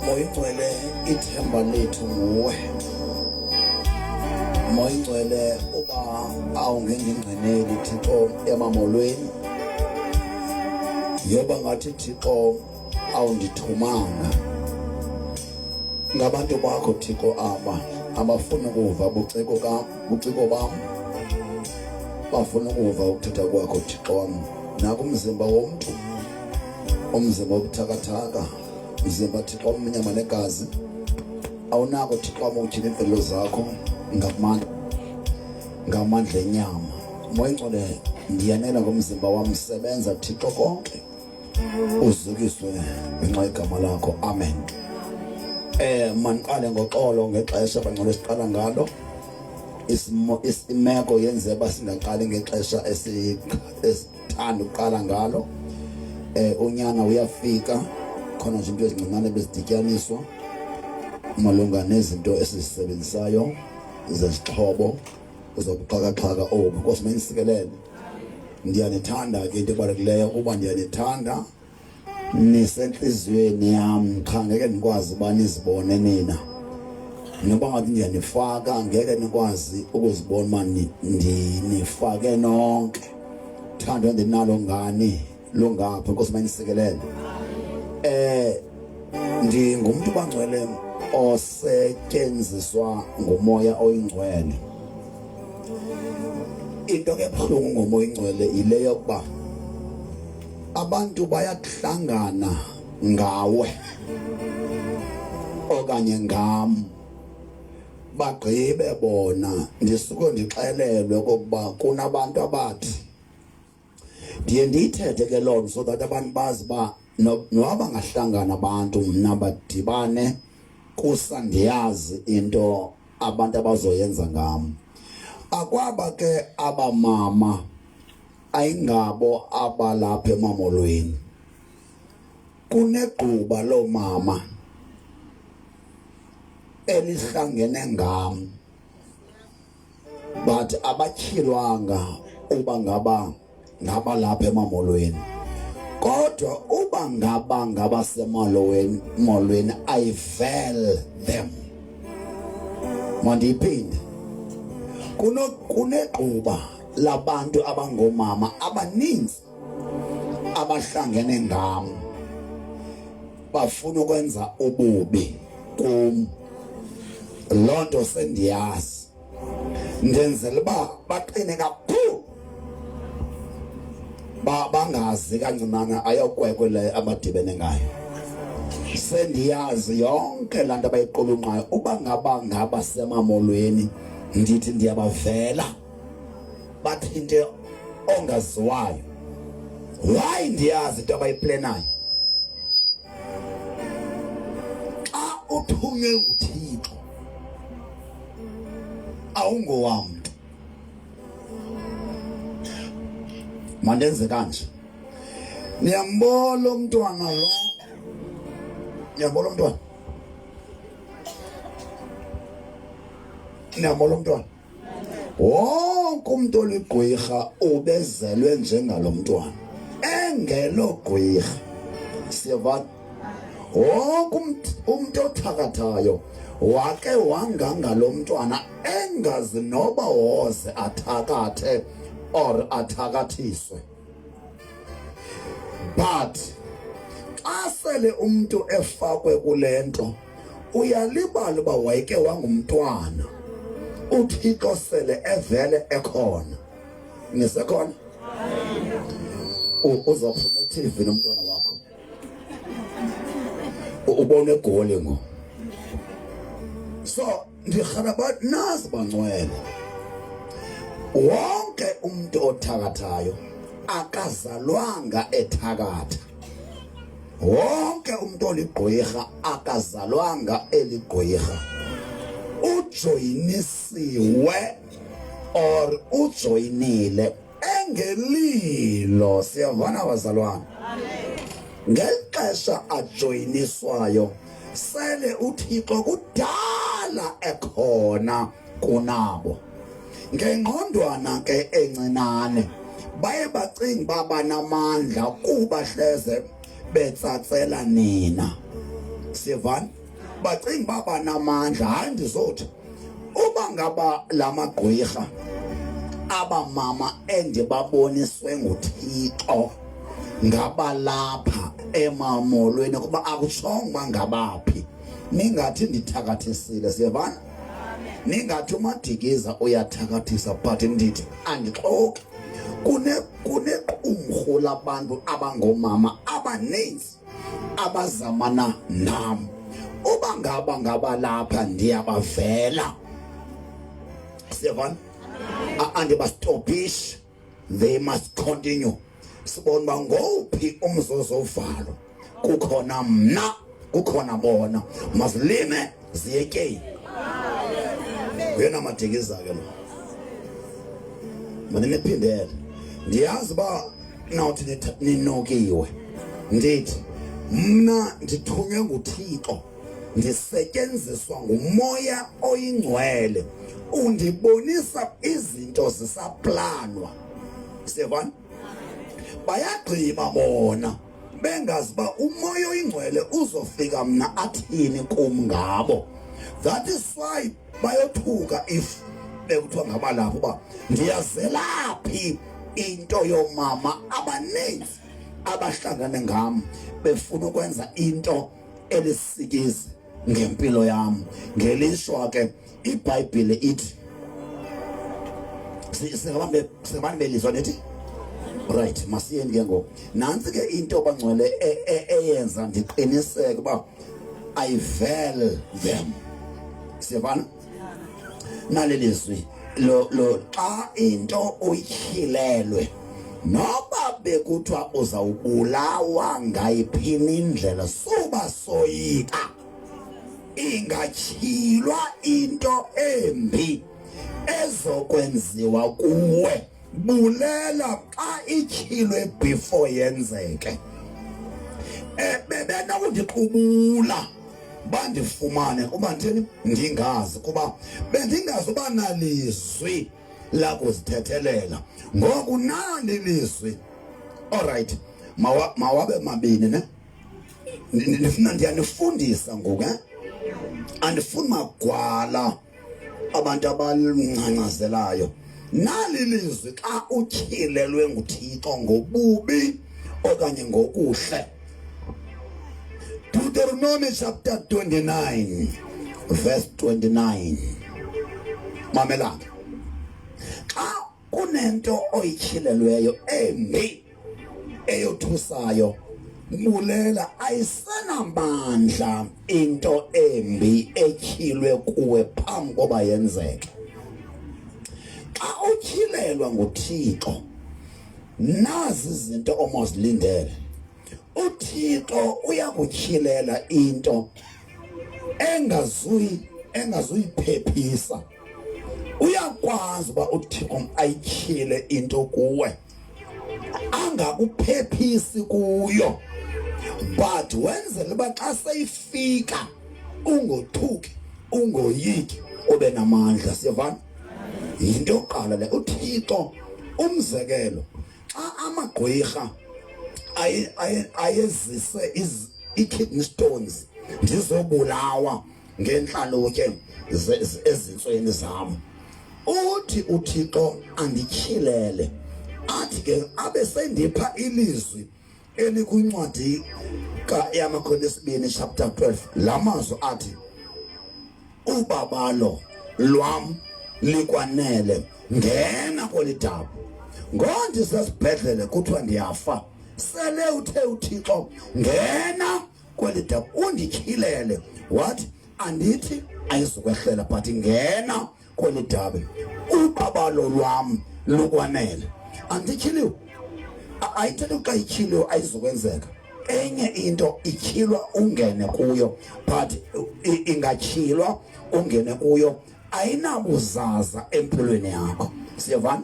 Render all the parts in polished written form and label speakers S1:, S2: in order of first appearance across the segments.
S1: Moya Ingcwele, ithemba lethu nguwe. Moya Ingcwele, uba awungendingqineli Thixo emamolweni, yoba ngathi Thixo awundithumanga. Ngabantu bakho Thixo aba abafuna ukuva buciko ka buciko bam, bafuna ukuva ukuthetha kwakho Thixo wam, nakumzimba womntu, umzimba obuthakathaka, mzimba Thixo omnyama negazi. Awunako Thixo wam ukutyhila iimfelo zakho ngamandla ngamandla enyama. Moya Ingcwele, ndiyanela ngomzimba wam, sebenza Thixo konke uzukiswe ngenxa yegama lakho, amen. Maniqale ngoxolo ngexesha bangcwele siqala ngalo. Isimo imeko yenze uba singaqali ngexesha esithanda ukuqala ngalo. Unyana uyafika khona nje, into ezincinane bezidityaniswa malunga nezinto esizisebenzisayo zezixhobo zobuxhakaxhaka obu. Nkosi mayinisikelele. Ndiyanithanda ke, into ebalulekileyo kuba ndiyanithanda, nisentliziyweni yam, qha ngeke ndikwazi uba nizibone nina. Noba ngathi ndiyanifaka, ngeke nikwazi ukuzibona uba ndinifake nonke. Thando endinalo ngani lungapha. Nkosi mayinisikelele. Ndingumntu bangcwele osetyenziswa nguMoya Oyingcwele. Into ke ebuhlungu ngoMoya Oyingcwele yile yokuba abantu bayakuhlangana ngawe okanye ngam, bagqibe bona. Ndisuke ndixelelwe okokuba kunabantu abathi, ndiye ndiyithethe ke loo nto so that abantu bazi uba noba bangahlangana abantu mna badibane kusa, ndiyazi into abantu abazoyenza ngam. Akwaba ke abamama ayingabo abalapha emamolweni, kunegquba loomama elihlangene ngam, but abatyhilwanga uba ngaba ngabalapha emamolweni. Kodwa uba ngaba ngabasemalweni molweni, I veil them. Mandiyiphinde, kunegquba labantu abangomama abaninzi abahlangene ngam, bafuna ukwenza ububi kum. Loo nto sendiyazi, ndenzela uba baqine kakhulu, bangazi kancinane ayokwekwe le abadibene ngayo. Sendiyazi yonke laa nto abayiqulunqayo. Uba ngaba ngabasemamolweni, ndithi ndiyabavela bathinte ongaziwayo. Why? Ndiyazi into abayiplenayo. Xa uthunywe nguThixo, awungowamntu. Mandenze kanje, niyambona umntwana lo, niyambona umntwana, niyambona umntwana. Wonke umuntu oligqwirha ubezelwe njengalo mntwana engelo gqwirha, siyavana? Wonke umuntu othakathayo wake wanganga lo mntwana engazi noba woze athakathe or athakathiswe. But xa sele umuntu efakwe kule nto, uyalibala uba wayeke wangumntwana, uThixo sele evele ekhona. Nisekhona? Uzophuma e-TV nomntwana wakho, ubone egoli ngo. So ndirhala ba nazi bangcwele, wonke umuntu othakathayo akazalwanga ethakatha, wonke umuntu oligqwirha akazalwanga eligqwirha, ujoyinisiwe or ujoyinile engelilo. Siyavana bazalwana? Ngeli xesha ajoyiniswayo, sele uThixo kudala ekhona kunabo. Ngengqondwana ke encinane baye bacinga uba banamandla kuba hleze betsatsela nina. Siyevana? Bacinga uba banamandla. Hayi, ndizothi uba ngaba la magqwirha abamama endibaboniswe nguThixo ngabalapha emamolweni, kuba akutshongo uba ngabaphi. Ningathi ndithakathisile, siyevana? Ningathi uMadikiza uyathakathisa, but ndithi andixoki. Kunequmrhu labantu abangoomama abaninzi abazamana nam. Uba ngaba ngabalapha ndiyabavela, siyevana? Andibastopishi, they must continue. Sibona uba ngowuphi umzozovalo, kukhona mna, kukhona bona, mazilime ziyetyeni. Nguyena Madikiza ke lo. Mandiniphindele, ndiyazi uba nawuthi ninokiwe. Ndithi mna ndithunywe nguThixo, ndisetyenziswa nguMoya oyiNgcwele, undibonisa izinto zisaplanwa. Siyevana? Bayagqiba bona bengazi uba uMoya oyiNgcwele uzofika mna athini kum ngabo. That is why bayothuka if bekuthiwa ngabalapho uba ndiyazelaphi into yoomama abaninzi abahlangane ngam befuna ukwenza into elisikizi ngempilo yam. Ngelishwa ke iBhayibhile ithi singabantu belizwa nethi right, masiyeni ke ngoku. Nantsi ke into bangcwele eyenza ndiqiniseke uba I vel them. Siyavana? Nali lizwi lo lo xa into uyityhilelwe, noba bekuthiwa uzawubulawa ngayiphini indlela, suba soyika. Ingatyhilwa into embi ezokwenziwa kuwe, bulela xa ityhilwe before yenzeke. Bebenokundiqubula bandifumane kuba nditheni ndingazi, kuba bendingazi uba nalizwi lakuzithethelela. Ngoku nali lizwi. Alright, mawabe mabini ne. Ndifuna ndiyanifundisa ngoku, eh? Andifuni magwala abantu abalungcangcazelayo. Nali lizwi xa utyhilelwe nguThixo ngobubi okanye ngokuhle. Deuteronomy chapter 29 verse 29. Mamelani. Xa kunento oyityhilelweyo embi eyothusayo, bulela, ayisenamandla into embi etyhilwe kuwe phambi koba yenzeke. Xa utyhilelwa nguThixo, nazi izinto omazilindele. UThixo uyakutyhilela into engazuyiphephisa. Uyakwazi uba uThixo ayityhile into kuwe angakuphephisi kuyo, but wenzela uba xa seyifika ungothuki, ungoyiki, ube namandla. Siyavana? Yinto yokuqala le. UThixo, umzekelo, xa amagqwirha ayezise i-kidney stones ndizobulawa ngentlalutye ezintsweni zam, uthi uThixo andityhilele, athi ke abe sendipha ilizwi elikwincwadi yamaKorinte esibini chapter 12, la mazwi athi, ubabalo lwam likwanele, ngena kweli dabu. Ngondisesibhedlele kuthiwa ndiyafa, sele uthe uThixo ngena kweli dabu, undityhilele wathi andithi ayizukwehlela, but ngena kweli dabi, ubabalo lwam lukwanele. Andityhiliwe, ayithethi xa ityhiliwe ayizukwenzeka. Enye into ityhilwa ungene kuyo, but ingatyhilwa ungene kuyo ayinabuzaza empilweni yakho. Siyavana?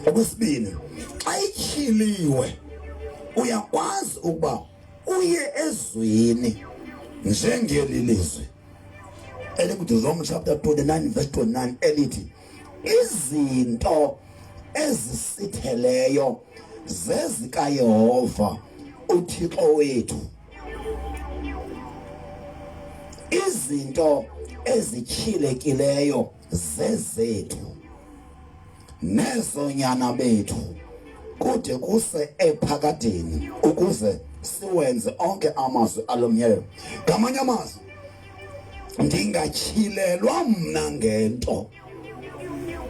S1: Okwesibini, xa ityhiliwe uyakwazi ukuba uye ezwini njengeli lizwi elikuDeuteronomy chapter 29 verse 29 elithi izinto ezisitheleyo zezikaYehova uThixo wethu. Izinto ezityhilekileyo zezethu nezonyana bethu kude kuse ephakadeni ukuze siwenze onke amazwi alo myalelo. Ngamanye amazwi, ndingatyhilelwa mna ngento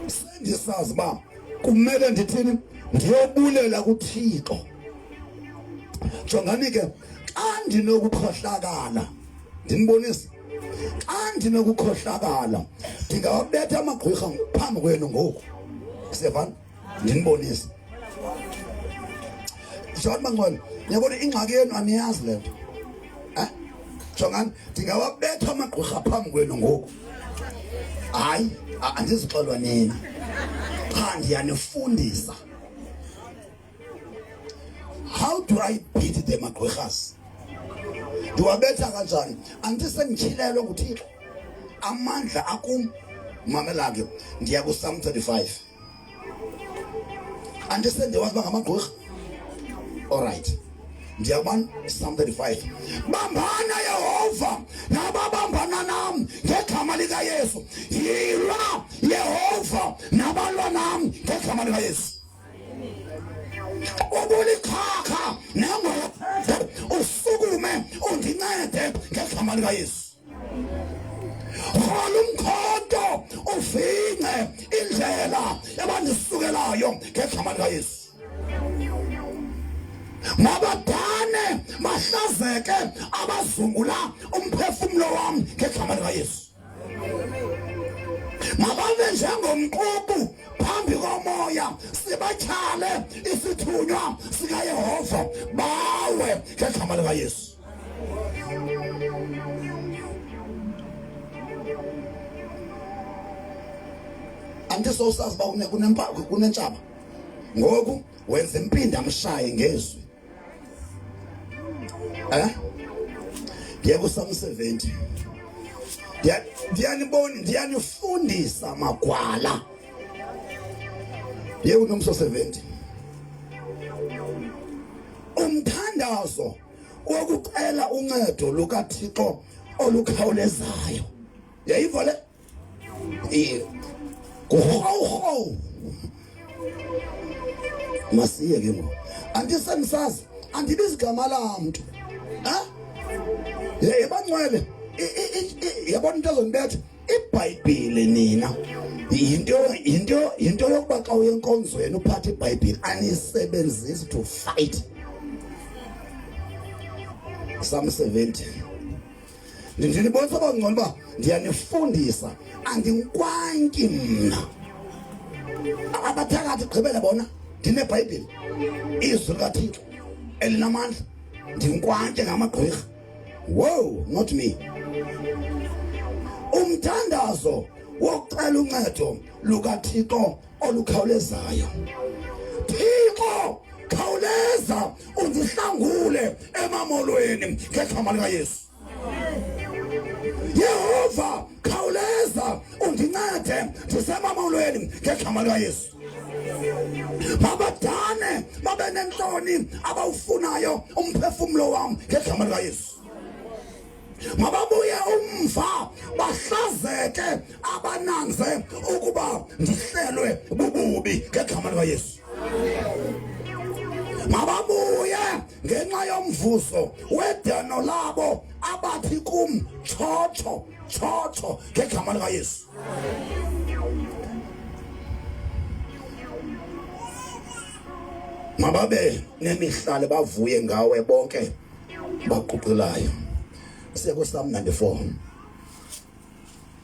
S1: sendisazi uba kumele ndithini, ndiyobulela kuThixo. Jongani ke, xa ndinokukhohlakala, ndinibonise, xa ndinokukhohlakala ndingawabetha amagqwirha phambi kwenu ngoku. Siyavana? Ndinibonise. Jongani bangcwele, niyabona ingxaki yenu aniyazi le nto. Eh? Jongani, ndingawabetha amagqwirha phambi kwenu ngoku. Hayi, andizixelwa nina. Qha ndiyanifundisa. How do I beat the magqwirhas? Ndiwabetha kanjani? Andithi sendityhilelwe nguThixo. Amandla akum. Mamela ke, ndiya kuPsalm 35. Andithi sendiwazi uba ngamagqwirha? All right. Ndiya kubani? Psalm 35. Bambana Yehova nababambana nam ngegama likaYesu. Yilwa Yehova nabalwa nam ngegama likaYesu. Ubulikhakha nengophe usukume undincede ngegama likaYesu. Rhola umkhonto uvingce indlela ebandisukelayo ngegama likaYesu. Mabadane bahlazeke abazungula umphefumlo wam ngegama likaYesu. Mababe njengomqubu phambi komoya, sibatyhale isithunywa sikaYehova, bawe ngegama likaYesu. Andithi sowusazi uba kunentshaba ngoku, wenza impinda amshaye ngezwi. Eh? Ndiya kuPsalm 70. Ndiyanibona, ndiyanifundisa magwala. Ndiye kunomso 70. Umthandazo wokucela uncedo lukaThixo olukhawulezayo. Yayiva le? Kurhowurhowu. Masiye ke ngoku. Andisemsazi, andibizi gama lamntu. Ha? Yebangcwele, yabona into ezonibetha? IBhayibhile nina yinto yokuba xa uye enkonzweni uphathe iBhayibhile, aniyisebenzisi to fight. Psalm 70. Ndinibonisa bangcono uba ndiyanifundisa, andinkwanki mna. Abathakathi gqibele bona, ndineBhayibhile, izwi likaThixo elinamandla, ndinkwantye ngamagqwirha. Whoa, not me. Umthandazo wokucela uncedo lukaThixo olukhawulezayo. Thixo, khawuleza undihlangule emamolweni ngegama likaYesu. Yehova, khawuleza undincede ndisemamolweni ngegama likaYesu. Mabadane babe nentloni abawufunayo umphefumlo wam ngegama likaYesu. Mababuye umva bahlazeke abananze ukuba ndihlelwe bububi ngegama likaYesu. Mababuye ngenxa yomvuzo wedano labo abathi kum tshotsho tshotsho ngegama likaYesu. Mababe nemihlali bavuye ngawe bonke baququlayo. Siye kuPsalm 94.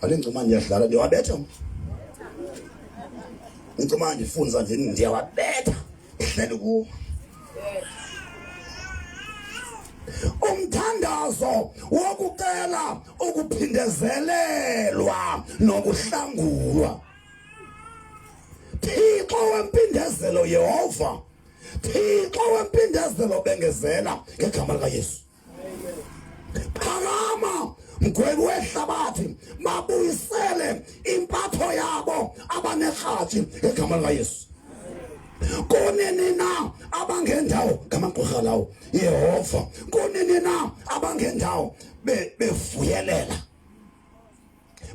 S1: Alingcuma ndiyadlala, ndiyawabetha. Ngicuma ndifunza nje ndiyawabetha. Hleli kuwo. Umthandazo wokucela ukuphindezelelwa nokuhlangulwa. Thixo wempindezelo Yehova, Thixo wempindezelo bengezela ngegama likaYesu. Phakama mgwebi wehlabathi, babuyisele impatho yabo abanekratshi ngegama likaYesu. Kunini na abangendawo ngamagqwirha lawo Yehova, kunini na abangendawo bevuyelela.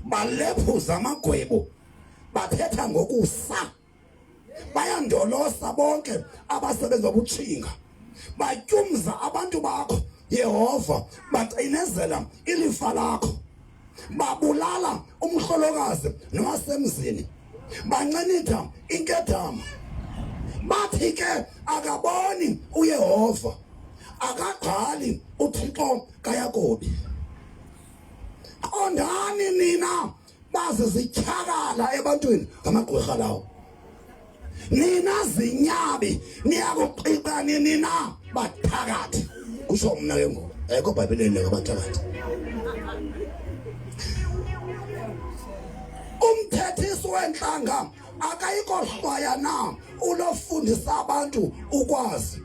S1: Balephuza amagwebo, bathetha ngokusa. Bayandolosa bonke abasebenza ubutshinga. Batyumza abantu bakho, Yehova, bacinezela ilifa lakho. Babulala umhlolokazi nowasemzini, bancinitha inkedama. Bathi ke akaboni uYehova, akagqali uThixo kaYakobi. Qondani nina bazizityhakala ebantwini, ngamagqwirha lawo. Nina zinyabi niyakuqiqa nini na bathakathi? Kusho mna ke ngoku, ayikho bhayibhileni leyo abathakathi. Umthethisi wentlanga akayikohlwaya na ulofundisa abantu ukwazi?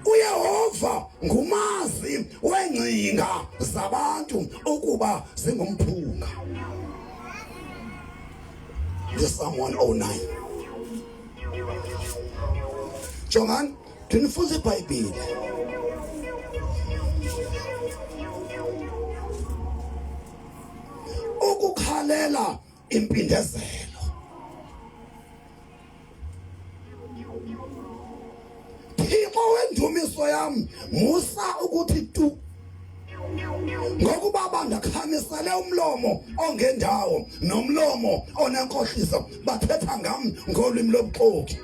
S1: uYehova ngumazi wengcinga zabantu ukuba zingumphunga. Psalm 109. Jongani, ndinifunza iBhayibhile. Ukukhalela impindezelo. Thixo wendumiso yam, musa ukuthi tu, ngokuba bandakhamisele umlomo ongendawo nomlomo onenkohliso, bathetha ngam ngolwimi lobuxoki.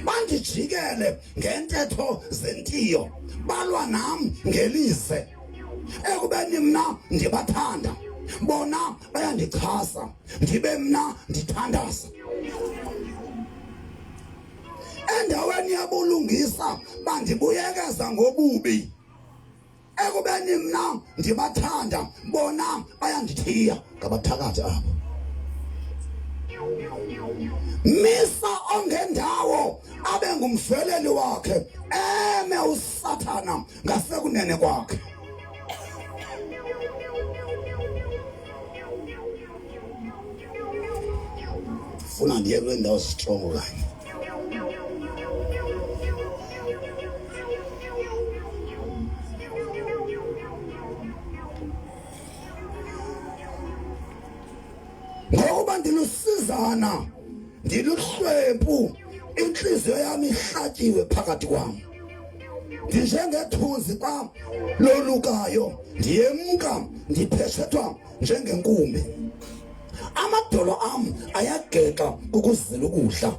S1: Bandijikele ngentetho zentiyo, balwa nam ngelize. Ekubeni mna ndibathanda, bona bayandichasa, ndibe mna ndithandaza. Endaweni yabulungisa bandibuyekeza ngobubi. Ekubeni mna ndibathanda, bona bayandithiya. Ngabathakathi abo. Misa ongendawo abe ngumveleli wakhe, eme uSathana ngasekunene kwakhe. Funa ndiye kule ndawo zistrongo kanye. Ngokuba ndilusizana, ndiluhlwempu, inhliziyo yami ihlatyiwe phakathi kwam. Ndinjengethunzi xa lolukayo, ndiyemka ndipheshethwa njengenkumbi. Amadolo am ayagexa kukuzila ukudla,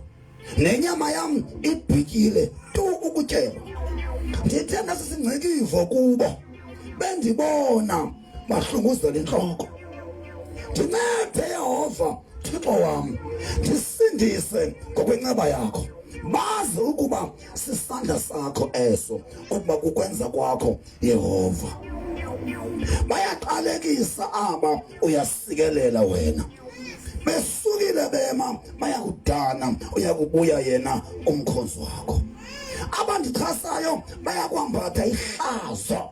S1: nenyama yam ibhityile tu ukutyeba. Ndithe ndasisingcikivo kubo, bendibona bahlunguzela intloko. Ndincede Yehova Thixo wam, ndisindise ngokwenceba yakho. Bazi ukuba sisandla sakho eso, ukuba kukwenza kwakho Yehova. Bayaqalekisa aba uyasikelela wena. Besukile bema bayakudana, uyakubuya yena umkhonzi wakho. Abandichasayo bayakwambatha ihlazo.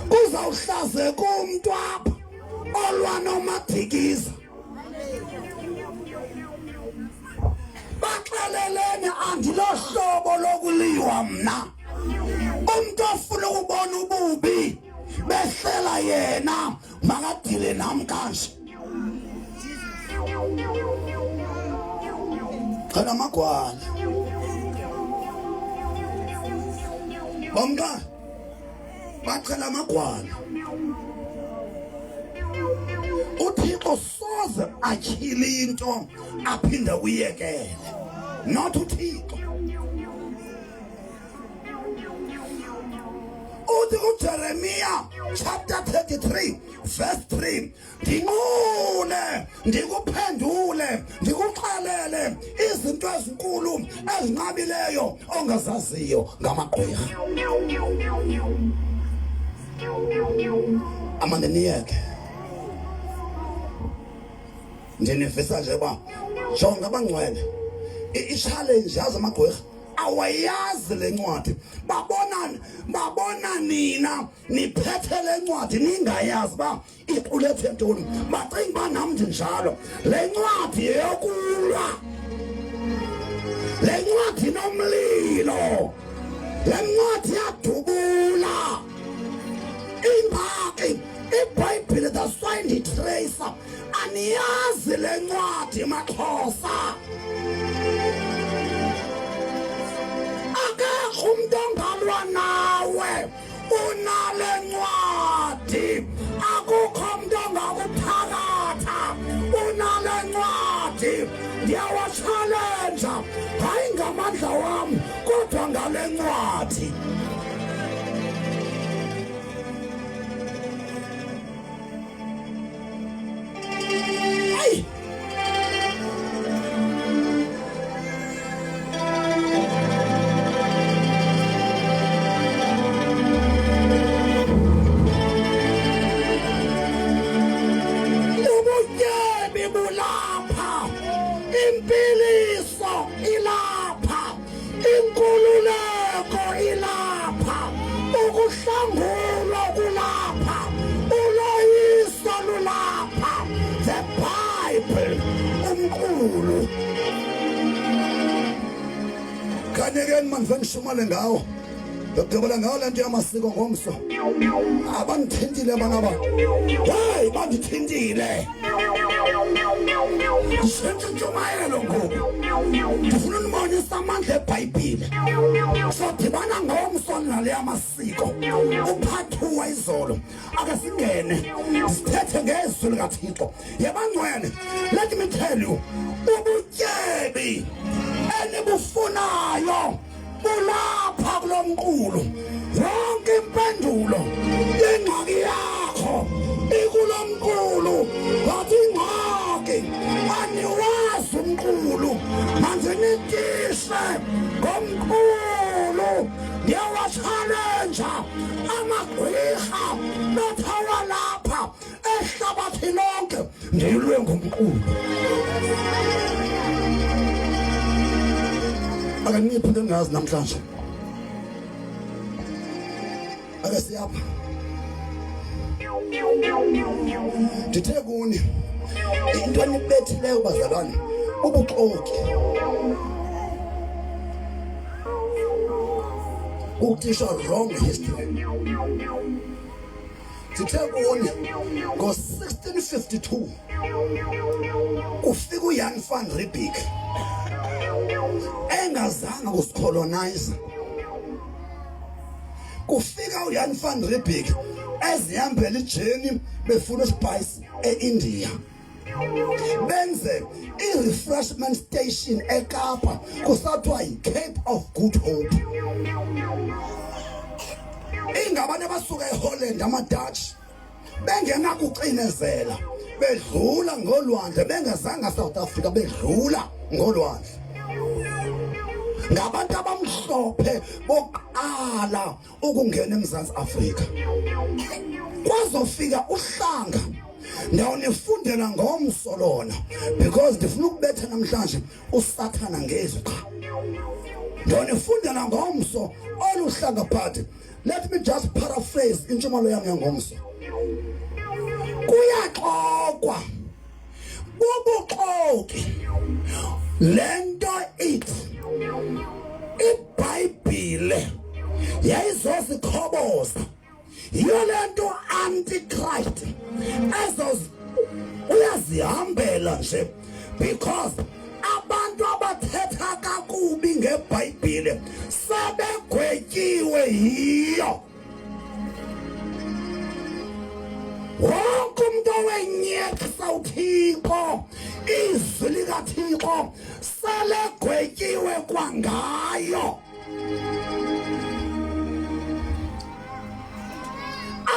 S1: Kuzawuhlazeka umntu apha olwa nomadikiza. Baxeleleni andilohlobo lokuliwa mna. Umntu ofuna ukubona ububi behlela yena makadile nam kanje. Qhela amagwala. Bomntwana baqhela amagwala. UThixo soze atyhile into aphinde uyekele. Not uThixo. Uthi kuJeremiya chapter 33 verse 3, ndinqule ndikuphendule ndikuxelele izinto ezinkulu ezinqabileyo ongazaziyo ngamagqwirha. Amane niyeke, ndinivisa nje uba jonga abangcwele i-challenge yazi amagqwirha awayazi le ncwadi. Babona nina niphethe le ncwadi ningayazi uba iqulethe ntoni, bacinga uba nam ndinjalo. Le ncwadi yeyokulwa, le ncwadi inomlilo, le ncwadi yadubula ingxaki. IBhayibhile Bhayibhile, that's why nditracer. Aniyazi le ncwadi maXhosa. Akekho umntu ongalwa nawe unale ncwadi. Akukho mntu ongakuphakatha unale ncwadi. Ndiyawatshalenja, hayi ngamandla wam, kodwa ngale ncwadi. Ayi! Ubutyebi bulapha, impiliso ilapha, inkululeko ilapha, ukuhlangulwa kulapha, uloyiso lulapha. The Bible, umqulu. Khanyekeni mani ndishumale ngawo. Ndiyogqibela ngawo le nto yamasiko ngomso. Abandithintile abantu aba. Hey, bandithintile. Nditshintsha intshumayelo ngoku. Ndifuna unibonisa amandla eBhayibhile. Sodibana ngomso nale yamasiko. Uphathuwa izolo. Ake singene sithethe ngezwi likaThixo. Yebangcwele, let me tell you, ubutyebi enibufunayo bulapha kulo mqulu. Yonke impendulo yengxaki yakho ikulo mqulu. But ingxaki aniwazi umqulu. Mandinitishe ngomqulu. Ndiyawatshalenja amagqwirha bethawa lapha ehlabathi lonke, ndilwe ngomqulu. Akaniphi into engazi namhlanje. Ake siyapha. Ndithe kuni into enibethileyo bazalwane bubuxoki. Ukutisha wrong history. Ndithe kuni ngo-1652 kufika uJan van Riebeeck engazanga kusicolonize. Kufika uJan van Riebeeck ezihambela ijeni befuna uspice eIndia. Benze i-refreshment station eKapa kusathiwa yi-Cape of Good Hope. Ingabantu abasuka eHolland, amaDutch, bengenakucinezela, bedlula ngolwandle, bengezanga South Africa, bedlula ngolwandle. Ngabantu abamhlophe bokuqala ukungena eMzantsi Afrika. Kwazofika uhlanga. Ndawunifundela ngomso lona because ndifuna ukubetha namhlanje uSathana ngezwi qha. Ndawunifundela ngomso olu hlanga, but let me just paraphrase intshumalo yam yangomso. Kuyaxokwa, bubuxoki le nto ithi iBhayibhile yayizosikhoboza. Yiyo le nto Antichrist ezo uyazihambela nje, because abantu abathetha kakubi ngeBhayibhile sebegwetyiwe yiyo. Wonke umuntu owenyekisa uThixo, izwi likaThixo, selegwetyiwe kwangayo.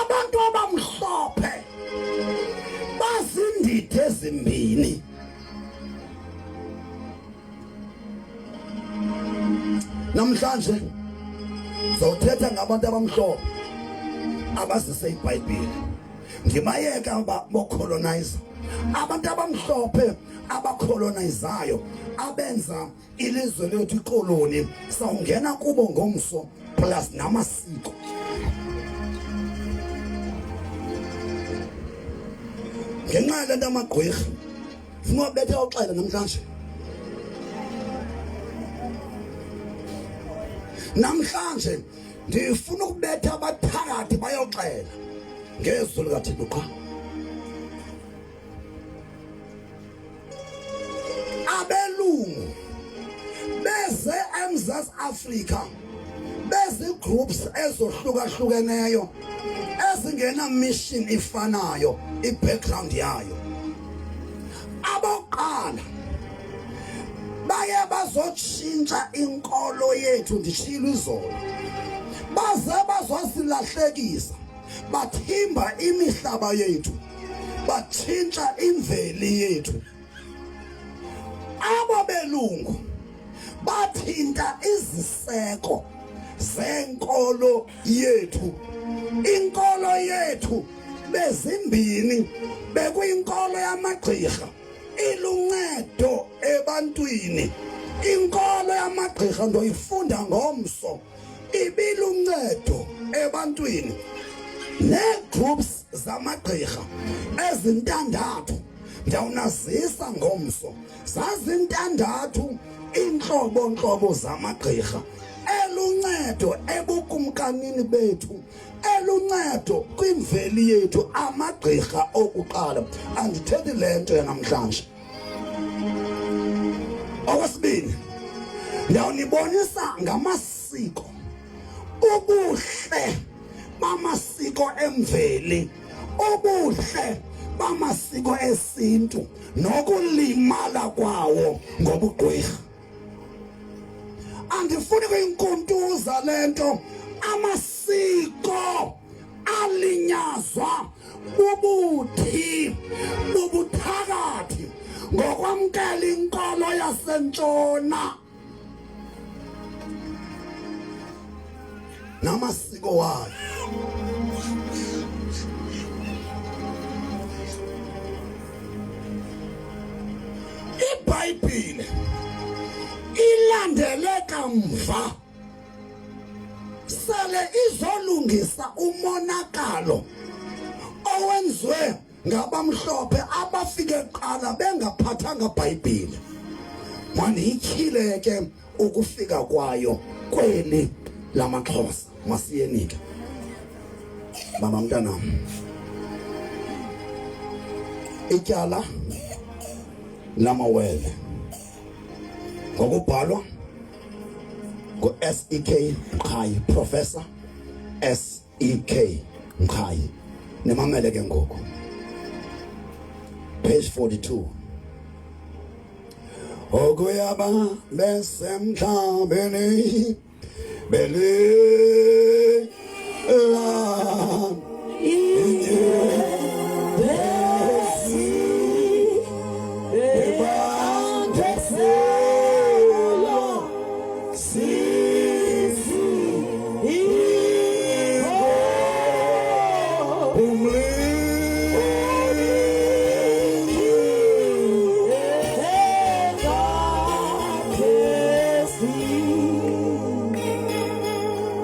S1: Abantu abamhlophe bazindidi ezimbini. Namhlanje zothetha ngabantu abamhlophe abazise iBhayibhile. Ndibayeka bocolonizer, abantu abamhlophe abacolonizayo, abenza ilizwe lethu ikoloni, sawungena kubo ngomso, plus namasiko. Ngenxa yale nto amagqwirha funa wabetha uxele namhlanje. Namhlanje ndifuna ukubetha abathakathi bayoxela ngezwi likaThixo qha. eMzantsi Afrika bezigroups ezohlukahlukeneyo ezingena mission ifanayo ibackground yayo. Abokuqala baye bazotshintsha inkolo yethu, nditshilo izolo, baze bazosilahlekisa, bathimba imihlaba yethu, batshintsha imveli yethu. Abo belungu bathinta iziseko zenkolo yethu. Inkolo yethu bezimbini, bekuyinkolo yamagqirha iluncedo ebantwini. Inkolo yamagqirha ndoyifunda ngomso, ibiluncedo ebantwini. Nee-groups zamagqirha ezintandathu ndawunazisa ngomso. Zazintandathu iintlobo-ntlobo zamagqirha eluncedo ebukumkanini bethu, eluncedo kwimveli yethu, amagqirha okuqala. Andithethi le nto yanamhlanje. Okwesibini, ndawunibonisa ngamasiko, ubuhle bamasiko emveli, ubuhle bamasiko esintu nokulimala kwawo ngobugqwirha. Andifuni kuyinkuntuza le nto. Amasiko alinyazwa bubuthi, bubuthakathi ngokwamkela inkolo yasentshona namasiko wayo. IBhayibhile ilandele kamva sele izolungisa umonakalo owenziwe ngabamhlophe abafike kuqala bengaphathanga Bhayibhile. Mandiyityhile ke ukufika kwayo kweli lamaXhosa. Masiyeni ke mama, mntanam, ityala lamawele ngokubhalwa ngu-SEK Mqhayi, Professor SEK Mqhayi. Nimamele ke ngoku, page 42. Okuyaba besemhlabeni belila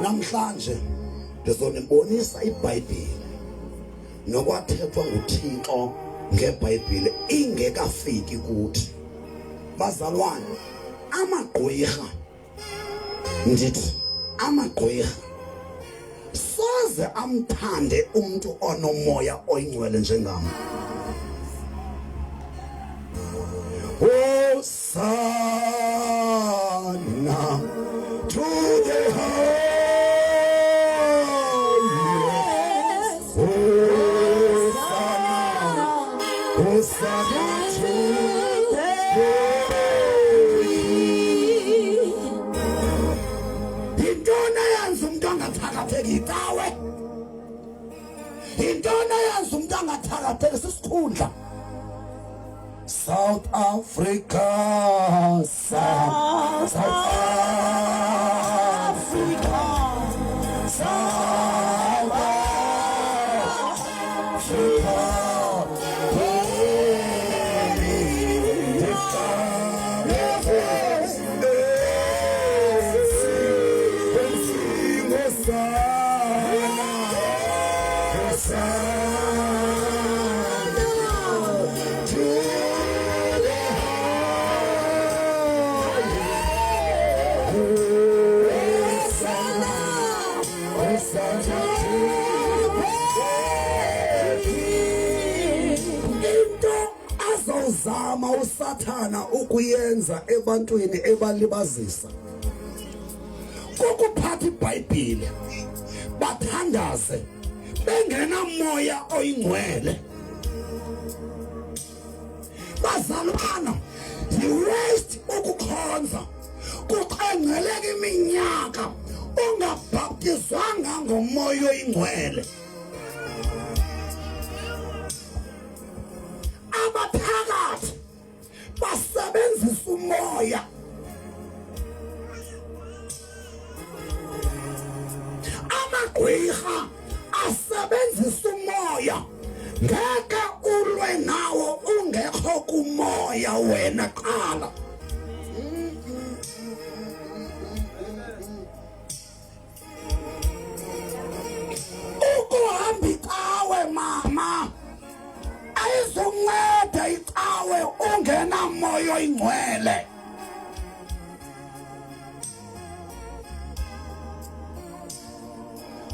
S1: Namhlanje ndizonibonisa iBhayibhile nokwathethwa nguThixo ngeBhayibhile ingekafiki kuthi. Bazalwane, amagqwirha, ndithi amagqwirha soze amthande umntu onomoya oyingcwele njengam. Hosanna to the highest. Hosanna, Hosanna to the Yintoni eyenza umntu angathakatheki? Yicawe. Yintoni eyenza umntu angathakatheki? Sisikhundla. South Africa, South Africa, South Africa. Into azozama uSathana ukuyenza ebantwini ebalibazisa. Kukuphatha iBhayibhile bathandaze bengenamoya oyingcwele. Bazalwana, yi-waste ukukhonza kuqengqeleka iminyaka ungabhaptizwanga ngomoya oyingcwele. Abaphakathi basebenzisa umoya. Amagqwirha asebenzisa umoya. Ngeke ulwe nawo ungekho kumoya wena qala. Ukuhamba icawe mama ayizunceda icawe ungenamoya oyingcwele.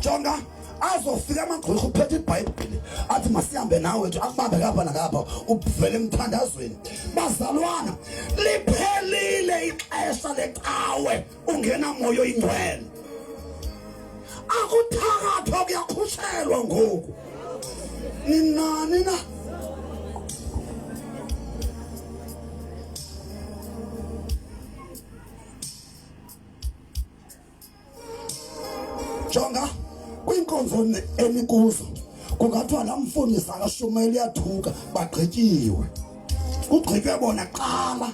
S1: Jonga, azofika amagqwirha uphethe iBhayibhile athi masihambe nawe nje, akubambe ngapha nangapha, uvele emthandazweni. Bazalwana, liphelile ixesha lecawe ungenamoya oyingcwele. Akuthakathwa, kuyakhutshelwa ngoku. Ninani na? Jonga, kwiinkonzo enikuzo kungathiwa laa mfundisi akashumayeli uyathuka, bagqityiwe, kugqitywe bona kuqala.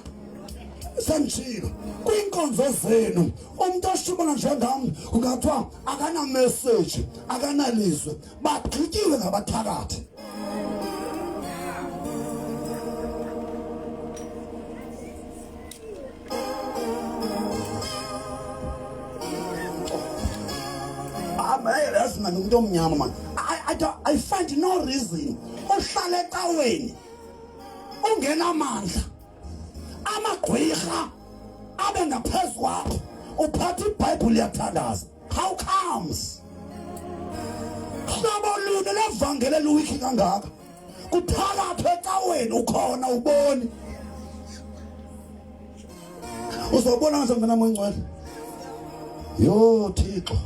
S1: Senditshilo, kwiinkonzo zenu umntu oshumela njengam kungathiwa akanameseji, akanalizwi, bagqityiwe ngabathakathi. Yazi mani, umntu omnyama mani, I find no reason uhlale ecaweni ungenamandla, amagqwirha abe ngaphezu kwakho, uphatha iBhayibhile uyathandaza. How comes? Hlobo luni levangeli eluwikhi kangaka? Kuthakathwa ecaweni, ukhona uboni. Uzobona ngathi ngena moya ingcwele. Yo Thixo.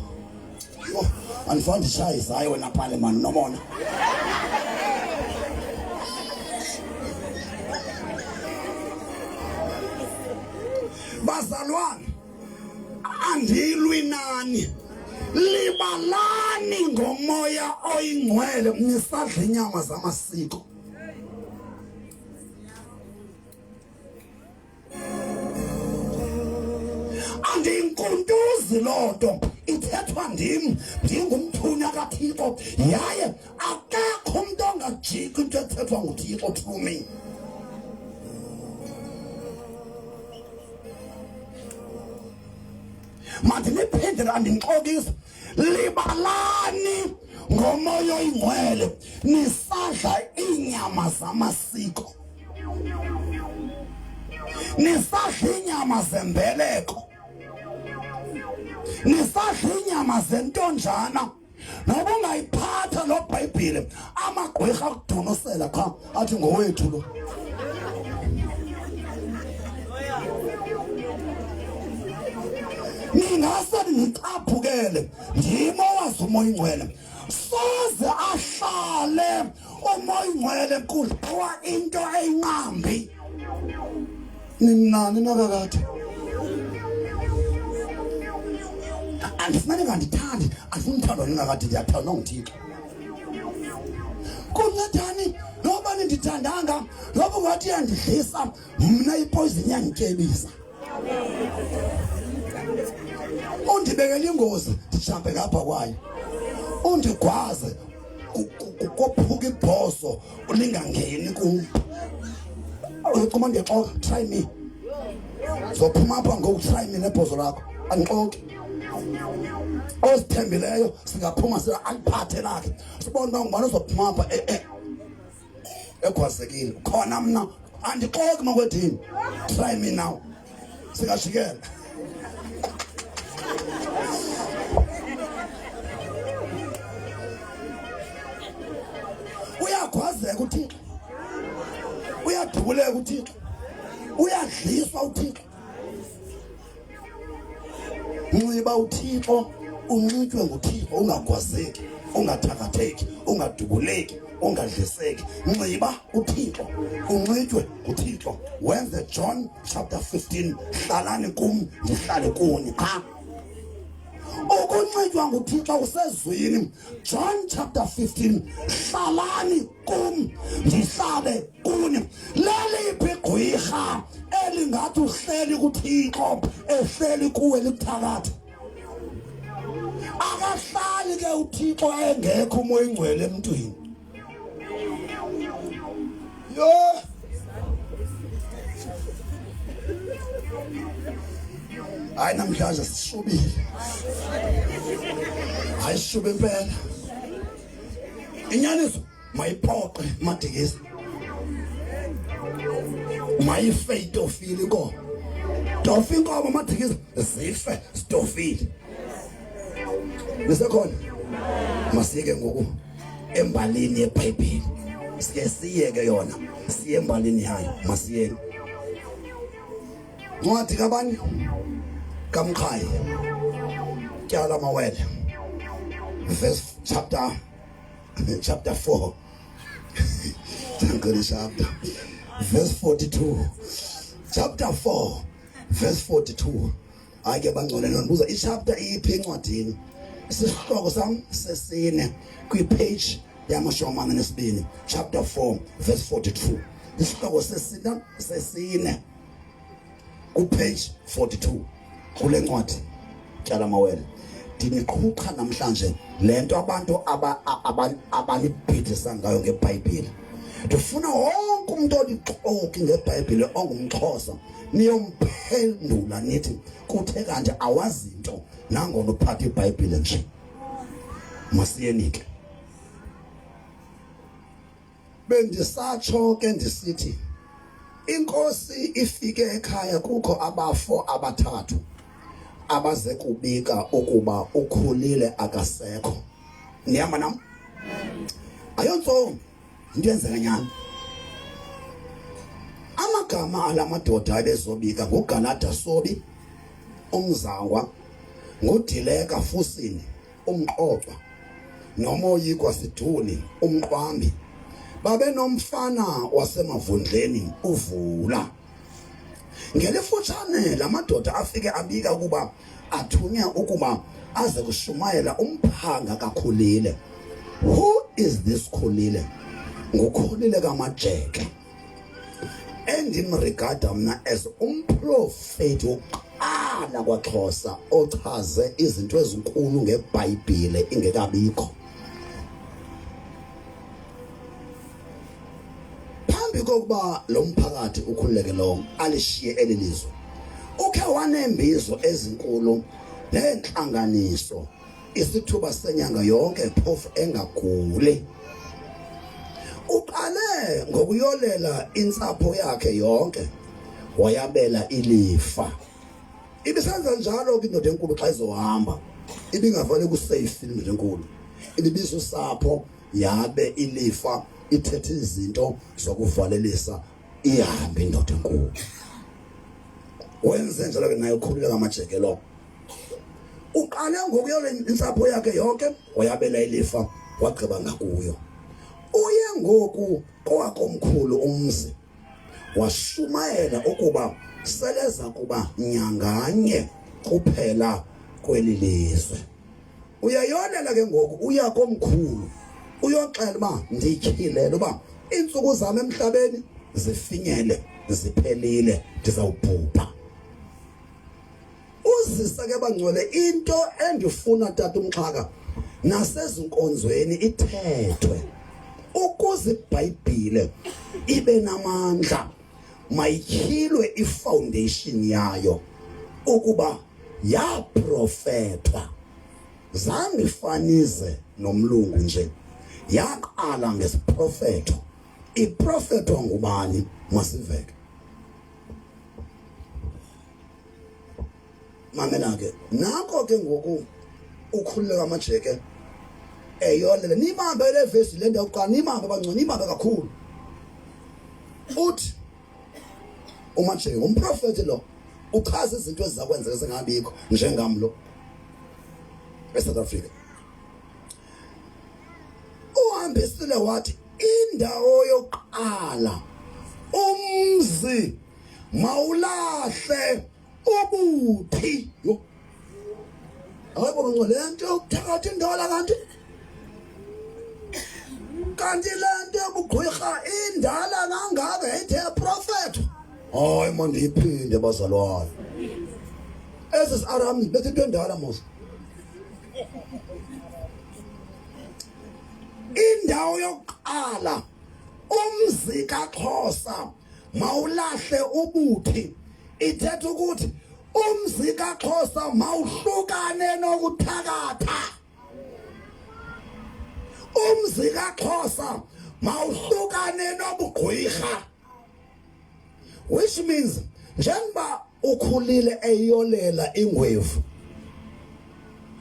S1: Yo, andifani ndishaye izayo wena phale mani nomona. Bazalwane, andilwi nani. Libalani ngomoya oyingcwele nisadla inyama zamasiko. Andiyinkuntuzi loo nto ithethwa ndim, ndingumthunywa kaThixo, yaye akekho umntu ongajiki into ethethwa nguThixo through me. Mandiniphindele, andinixokisi. Libalani ngomoya oyingcwele nisadla iinyama zamasiko, nisadla iinyama zembeleko, nisadla iinyama zentonjana. Noba ungayiphatha loo Bhayibhile, amagqwirha akudunusela qha athi ngowethu lo. Ningase nicaphukele, ndim owazi umoya oyingcwele. Soze ahlale umoya oyingcwele kudliwa into eyinqambi. Ninani nakakade? Andifumane ngandithandi, andifuni uthandwa ningakade, ndiyathandwa nguThixo. Kuncedani noba nindithandanga, noba ungathi iyandidlisa mna ipoison iyandityebisa. Undibekela ingozi ndijampe ngapha kwayo, undigwaze kophuka ibhoso lingangeni kum. Ucuma ndiyexoka, try me. Zophuma apha ngoku, try me nebhozo lakho, andixoki. Ozithembileyo singaphuma sila aliphathe lakhe, sibone uba ngubani ozophuma apha egwazekile. Khona mna andixoki makwedini, try me now, singajikela. Uyagwazeka uThixo, uyadubuleka uThixo, uyadliswa uThixo. Nxiba uThixo, unxitywe nguThixo, ungagwazeki, ungathakatheki, ungadubuleki, ungadliseki. Nxiba uThixo, unxitywe nguThixo, wenze John chapter 15, hlalani kum ndihlale kuni. Qha ukunxitywa nguThixo usezwini. John chapter 15, hlalani kum ndihlale kuni. Leliphi igqwirha elingathi uhleli kuThixo ehleli kuwe likuthakatha? Akahlali ke uThixo engekho uMoya oyiNgcwele emntwini. Yho, hayi namhlanje sishubile, hayi sishube impela. Inyaniso mayiphoqe madikisi, mayife itofile inkomo, tofa inkomo madikisi, zife zitofile. Nisekhona? Masike ngoku embalini yeBhayibhile, sike siyeke yona, siye embalini yayo. Masiyeni ncwadi kabani kaMqhayi, Tyala Mawele, verse chapter 4, chapter verse 42, chapter 4 verse 42. Hayi ke bangcwele, nondibuza ichapter iphi encwadini? Isihloko sam sesine kwipage yama-42, chapter 4 verse 42. Isihloko sesine kupage 42 kule ncwadi Tyala Mawele. Ndiniqhuqha namhlanje le nto abantu abanibhidisa ngayo ngeBhayibhile. Ndifuna wonke umuntu olixoki ngeBhayibhile ongumXhosa niyomphendula nithi kuthe kanje awazinto nangona uphatha iBhayibhile nje. Masiyeni ke. Bendisatsho ke ndisithi inkosi ifike ekhaya kukho abafo abathathu abaze kubika ukuba ukhulile akasekho. Nihamba nam? Ayontsomi, into yenzeka nyani. Amagama alamadoda ebezobika nguGalada Sobi, uMzangwa, nguDileka Fusini, umqoqwa, noMoyikwa Siduli, umqwambi. Babenomfana waseMavundleni uVula. Ngelifutshane la madoda afike abika ukuba athunywe ukuba aze kushumayela umphanga kaKhulile. Who is this Khulile? NguKhulile kaMajeke, endimrigada mna as umprofeti wokuqala kwaXhosa ochaze izinto ezinkulu ngeBhayibhile ingekabikho. Phambi kokuba lo mphakathi ukhululeke lo alishiye eli lizwe, ukhe waneembizo ezinkulu neentlanganiso isithuba senyanga yonke, phofu engaguli. Uqale ngokuyolela intsapho yakhe yonke, wayabela ilifa. Ibisenza njalo ke indoda enkulu xa izohamba, ibingavele kusafe indoda enkulu, ibibiza usapho yabe ilifa, ithethe izinto zokuvalelisa, ihambe indoda enkulu. Wenze njalo ke naye ukhululeka amajeke lo. Uqale ngokuyola intsapho yakhe yonke, wayabela ilifa, wagqiba ngakuyo. Uye ngoku kowakomkhulu umzi, washumayela ukuba seleza kuba nyanganye kuphela kweli lizwe. Uyayolela ke ngoku, uya komkhulu uyoxela uba ndityhilele uba iintsuku zam emhlabeni zifinyele, ziphelile, ndizawubhubha. Uzisa ke bangcwele into endifuna tata uMxhaka nasezinkonzweni ithethwe ukuze iBhayibhile ibe namandla, mayityhilwe ifoundation yayo ukuba yaprofethwa. Zange ifanize nomlungu nje, yaqala ngesiprofetho. Iprofethwa ngubani? Masiveke. Mamela ke, nako ke ngoku ukhululeka amajeke eyolele. Nibambe le vesi, le ndawo kuqala, nibambe bangcono, nibambe kakhulu. Uthi uMajeke ngumprofeti lo. Uchaza izinto eziza kwenzeka zingabikho njengam lo eSouth Africa. Uhambisile wathi indawo yokuqala umzi mawulahle ubuthi. Yho. Hayi bo le nto yokuthakatha indola kanti kanti le nto yobugqwirha indala kangaka yayithe yaprofetha. Hayi mandiyiphinde bazalwane. Ezi siaram bethi into endala mos. Indawo yokuqala umzi kaXhosa mawulahle ubuthi ithetha ukuthi umzi kaXhosa mawuhlukane nokuthakatha umzi kaXhosa mawuhlukane nobugqwirha which means njengoba ukhulile eyolela ingwevu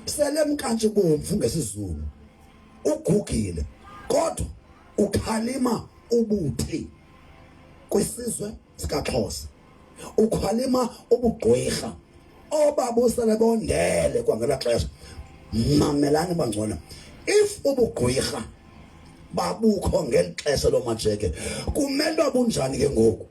S1: sele mkantshi bomvu ngesizulu ugugile kodwa ukhalima ubuthi kwisizwe sikaXhosa ukhalima ubugqwirha obabusele bondele kwangela xesha mamelani bangcono if ubugqwirha babukho ngeli xesha lomajeke kumele uba bunjani ke ngoku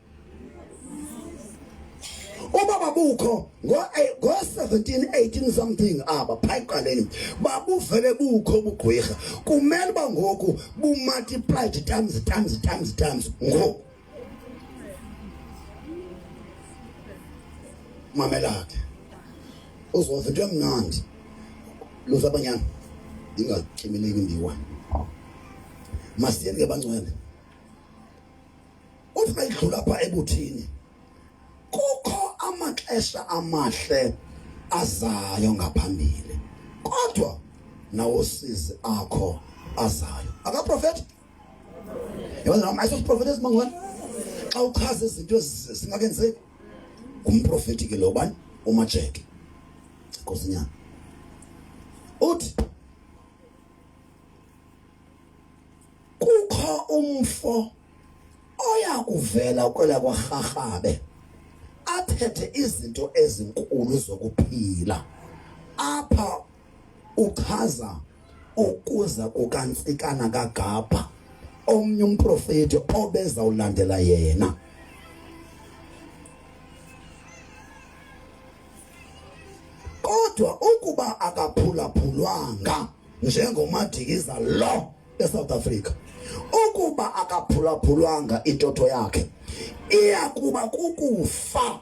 S1: uba babukho ngo-17 18 something aba phaa ekuqaleni babuvele bukho ubugqwirha kumele uba ngoku bumultiplied times times times times ngoku mamelake uzova into emnandi luzabanyana ndingacimileki ndiwa masiyeni ke bangcwele uthi xa idlula pha ebuthini kukho amaxesha amahle azayo ngaphambili kodwa nawosizi akho azayo akaprofeti yabona noma ayisosiprofeti esimangcwele xa uchaza izinto ezingakenzeki ngumprofeti ke lo bani umajeke nkosinyana uthi kukho umfo oya kuvela kwela kwarharhabe athethe izinto ezinkulu zokuphila apha uchaza ukuza kukaNtsikana kaGabha omnye umprofeti obeza ulandela yena kodwa ukuba akaphulaphulwanga njengomadikiza lo eSouth Africa ukuba akaphulaphulwanga intotho yakhe iya kuba kukufa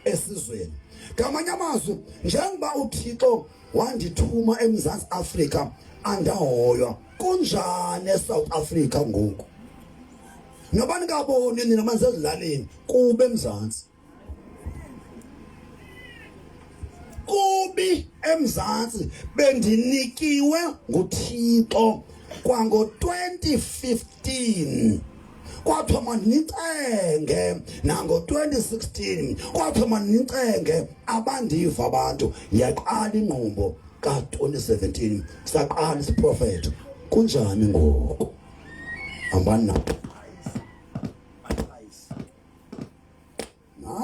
S1: esizweni ngamanye amazwi njengoba uThixo wandithuma eMzantsi Afrika andahoywa kunjani eSouth Africa ngoku noba ningaboni nina manje ezilalini kube eMzantsi kubi eMzantsi bendinikiwe nguThixo kwango-2015 kwathiwa mandinicenge nango-2016 kwathiwa mandinicenge abandiva abantu yaqala ingqumbo ka-2017 saqala isiprofetho kunjani ngoku hambani na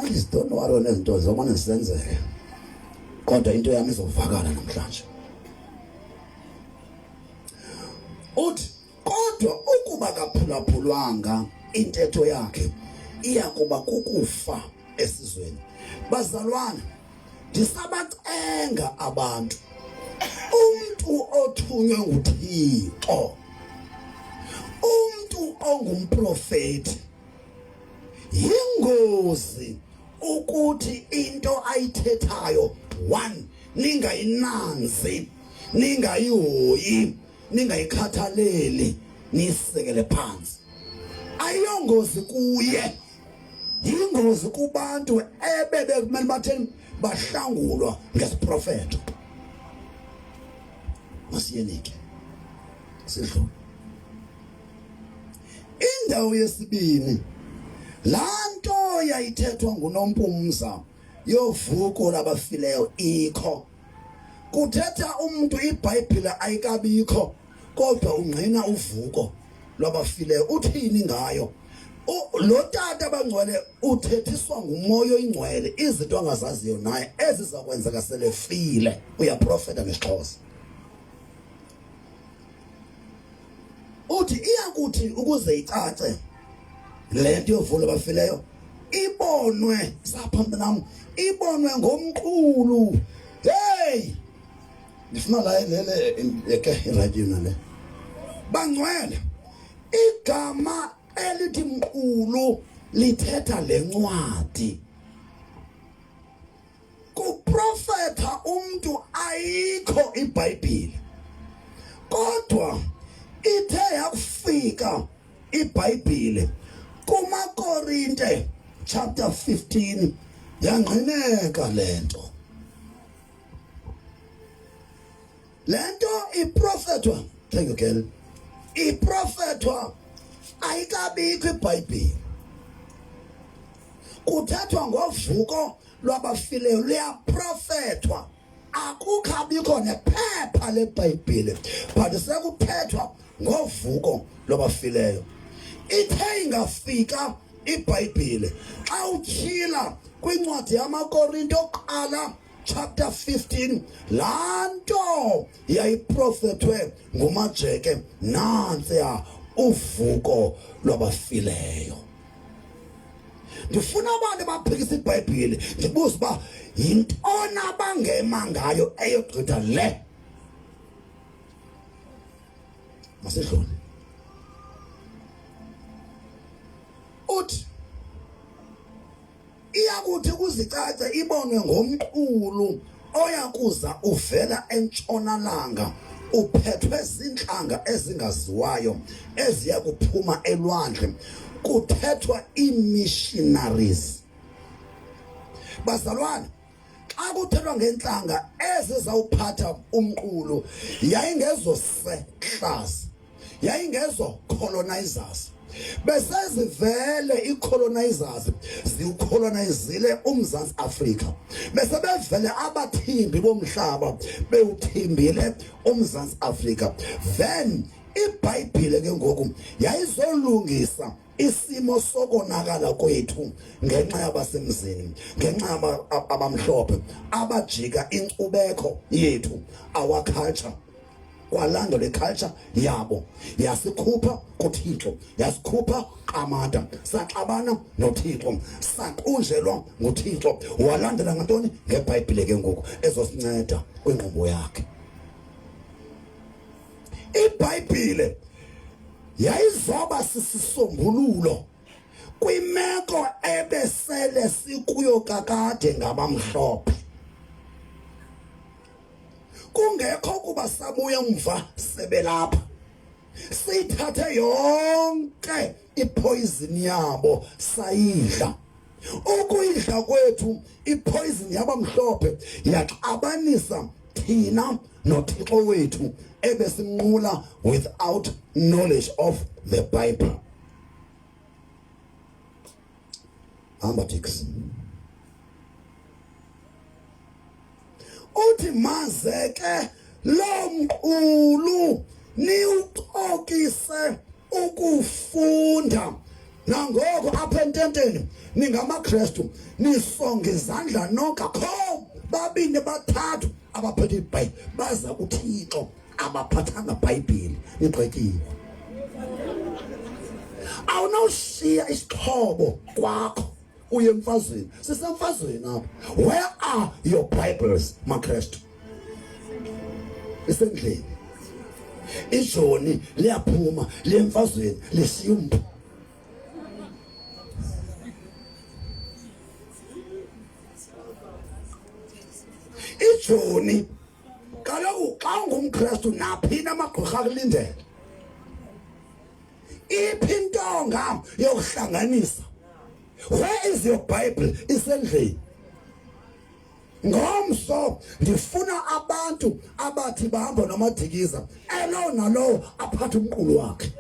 S1: Nice, don't worry nezinto zomane zisenzeka. Kodwa into yami izovakala namhlanje. Uthi kodwa ukuba kaphulaphulwanga intetho yakhe iya kuba kukufa esizweni. Bazalwana, ndisabacenga abantu. Umntu othunywe nguThixo, umntu ongumprofeti Yingozi ukuthi into ayithethayo one ningayinanzi ningayihoyi ningayikhathaleli niyisekele phansi ayiyongozi kuye yingozi kubantu ebebekumele batheni bahlangulwa ngesiprofeto masiyenike sidlule Indawo yesibini laa nto yayithethwa nguNompumza yovuko labafileyo ikho. Kuthetha umntu iBhayibhile ayikabikho kodwa ungqina uvuko lwabafileyo. Uthini ngayo? Lo tata bangcwele uthethiswa ngumoya oyingcwele izinto angazaziyo naye eziza kwenzeka selefile. Uyaprofeta ngesiXhosa. Uthi iyakuthi ukuze icace le nto yovulo abafileyo ibonwe sapha mntanam ibonwe ngomqulu. Hey, ndifuna la le ke iradio nale bangcwele. Igama elithi mqulu lithetha le ncwadi. Kuprofetha umntu ayikho iBhayibhile, kodwa ithe yakufika iBhayibhile kumaKorinte chapter 15 yangqineka lento. Lento iprofethwa, thank you girl, iprofethwa ayikabikho iBhayibhile. Kuthethwa ngovuko lwabafileyo, luyaprofethwa, akukhabikho nephepha leBhayibhile, but sekuthethwa ngovuko lwabafileyo. Ithe ingafika iBhayibhile xa utyhila kwincwadi yamaKorinto oqala chapter 15, laa nto yayiprofethwe ngumajeke nantsiya, uvuko lwabafileyo. Ndifuna abantu abaphikisa iBhayibhile ndibuze uba yintoni abangema ngayo eyogqitha le. Masidlule. Uthi iyakuthi kuzicace ibonwe ngomqulu oyakuza uvela entshonalanga uphethwe zintlanga ezingaziwayo eziya kuphuma elwandle. Kuthethwa ii-missionaries. Bazalwane, xa kuthethwa ngentlanga ezizawuphatha umqulu yayingezo settlers, yayingezo colonizers. Besezivele i-colonizers ziwucolonizile uMzantsi Afrika, besebevele abathimbi bomhlaba bewuthimbile uMzantsi Afrika. Then iBhayibhile ke ngoku yayizolungisa isimo sokonakala kwethu ngenxa yabasemzini, ngenxa abamhlophe abajika inkcubeko yethu, our culture, kwalandwa le culture yabo, yasikhupha kuThixo, yasikhupha qamata, saxabana noThixo, saqunjelwa nguThixo. Walandela ngantoni? NgeBhayibhile ke ngoku ezosinceda kwingqumbo yakhe. IBhayibhile yayizoba sisisombululo kwimeko ebesele sikuyo kakade ngabamhlophe, kungekho kuba sabuya umva sebelapha sithathe yonke ipoison yabo sayidla. Ukuyidla kwethu ipoison yabamhlophe yaxabanisa thina noThixo wethu ebesimnqula without knowledge of the Bible. Hamba Dix. Uthi maze ke lo mqulu niwuxokise ukufunda. Nangoko apha ententeni ningamaKrestu, nisonga izandla nonke, akho babini bathathu abaphethe iBhayibhile baza kuThixo abaphathanga Bhayibhile, nigqityiwe. Awunawushiya isixhobo kwakho uye emfazweni. Sisemfazweni apha. Where are your Bibles, maKrestu? Isendlini. Ijoni liyaphuma liye emfazweni lishiya umpu. Ijoni kaloku xa ungumKrestu naphina amagqirha akulindele. Iphi intonga yokuhlanganisa? Where is your Bible? Isendlini. Ngomso ndifuna abantu abathi bahamba nomadikiza, elo nalowo aphathe umqulu wakhe.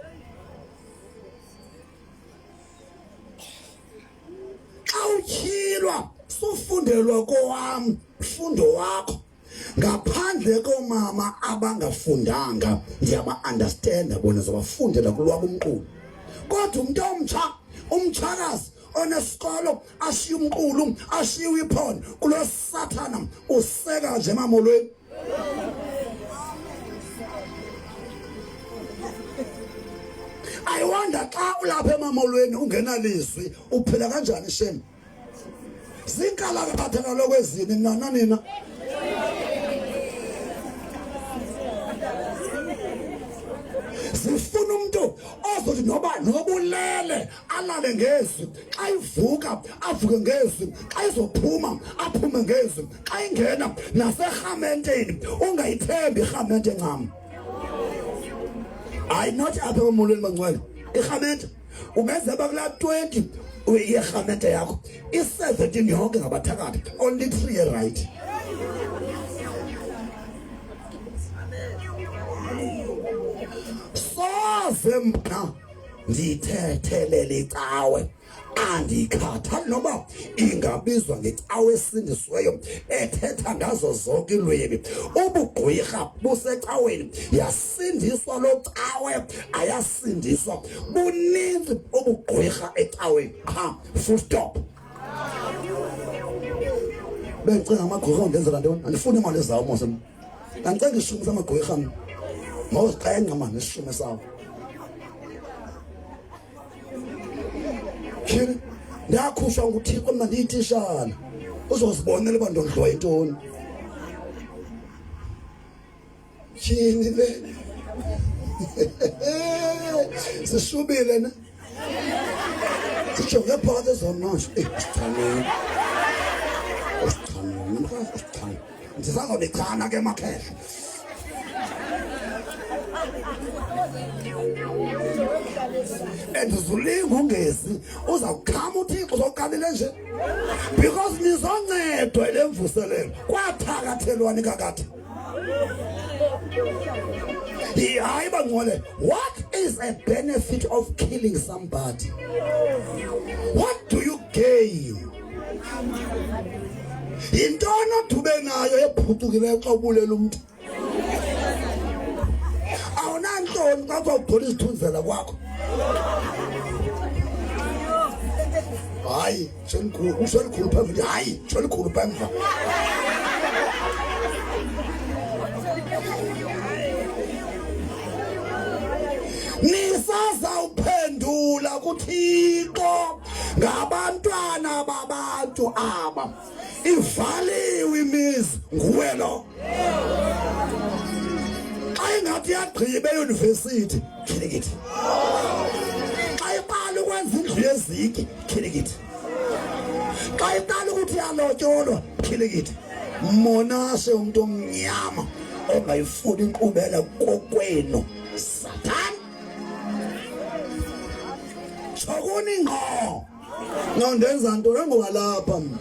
S1: Xa utyhilwa sufundelwa kowam mfundo wakho. Ngaphandle komama abangafundanga ndiyaba-understanda bona, zabafundela kulwabo umqulu. Kodwa umntu omtsha Umtshakazi onesikolo ashiye umqulu, ashiye iphone kulo sathana useka nje emamolweni. I wonder xa ulapha emamolweni ungenalizwi uphila kanjani shem? Zinkalakatha kaloku ezini nana nina. Zifuna umuntu ozothi noba nobulele alale ngezwi, xa ivuka avuke ngezwi, xa izophuma aphume ngezwi, xa ingena naserhamenteni ungayithembi irhamente ncam. Hayi not apha emamolweni bangcwele, irhamente ungenzeka uba kulaa 20 yerhamente yakho i-17 yonke ngabathakathi, only 3 erayithi. Soze mna ndiyithethelele icawe, andikhathali noba ingabizwa ngecawe esindisiweyo ethetha ngazo zonke iilwimi. Ubugqwirha busecaweni, yasindiswa loo cawe, ayasindiswa. Buninzi ubugqwirha ecaweni qha, full stop. Bendicinga amagqwirha ondenzela ntoni? Andifuni imali zawo mos mna. Andicenga ishumi samagqwirha mna. Mawuziqenqa mani ishumi sawo. Tyhini, ndakhutshwa nguThixo mna ndiyitishala. Uzozibonela uba ndondliwa yintoni. Tyhini le. Sishubile ne. Sijonge phakathi ezomnonje. Eh, sichanile. Sichanile, sichanile. Ndisazonichana ke makhehla. And uzulinga ungezi uzawukhama uThixo uzoqalile nje because nizoncedwa ile mvuselelo kwathakathelwani kakade. Hayi bangcwele, what is a benefit of killing somebody? What do you gain? Yintoni odube nayo ephucukileyo xa ubulela umntu? Awunantloni xa uzawugcola izithunzela kwakho. Hayi, selikhulu, uselikhulu phambili. Hayi, selikhulu phamva. Nisazawuphendula kuThixo ngabantwana babantu aba. Ivaliwe imizi nguwe lo. Xa ingathi yagqiba eyunivesithi, khilikithi. Xa iqala ukwenza indlu yeziki, khilikithi. Xa iqala ukuthi yalotyolwa, khilikithi. Monase umuntu omnyama ongayifuni inkqubela kokwenu, Sathane. Tshokuni ngqo. No ndenza ntoni ngowalapha mna.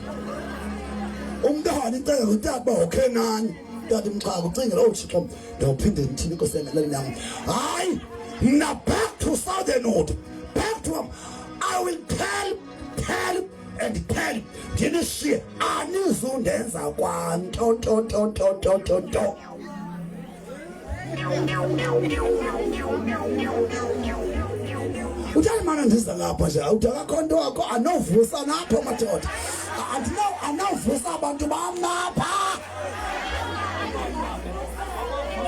S1: Umntwana icela ngutata uba okhe nani. Tata umxhaka ucingela oh Thixo ndawuphinde ndithini inkosi yangalali nam. Hayi mna back to Southernwood. Back to I will tell tell and tell ndinishiye anizundenza kwanto nto nto nto nto nto nto. Uthani mana ndiza lapha nje uthi akakho nto akho anovusa napho madoda andinovusa abantu bam napha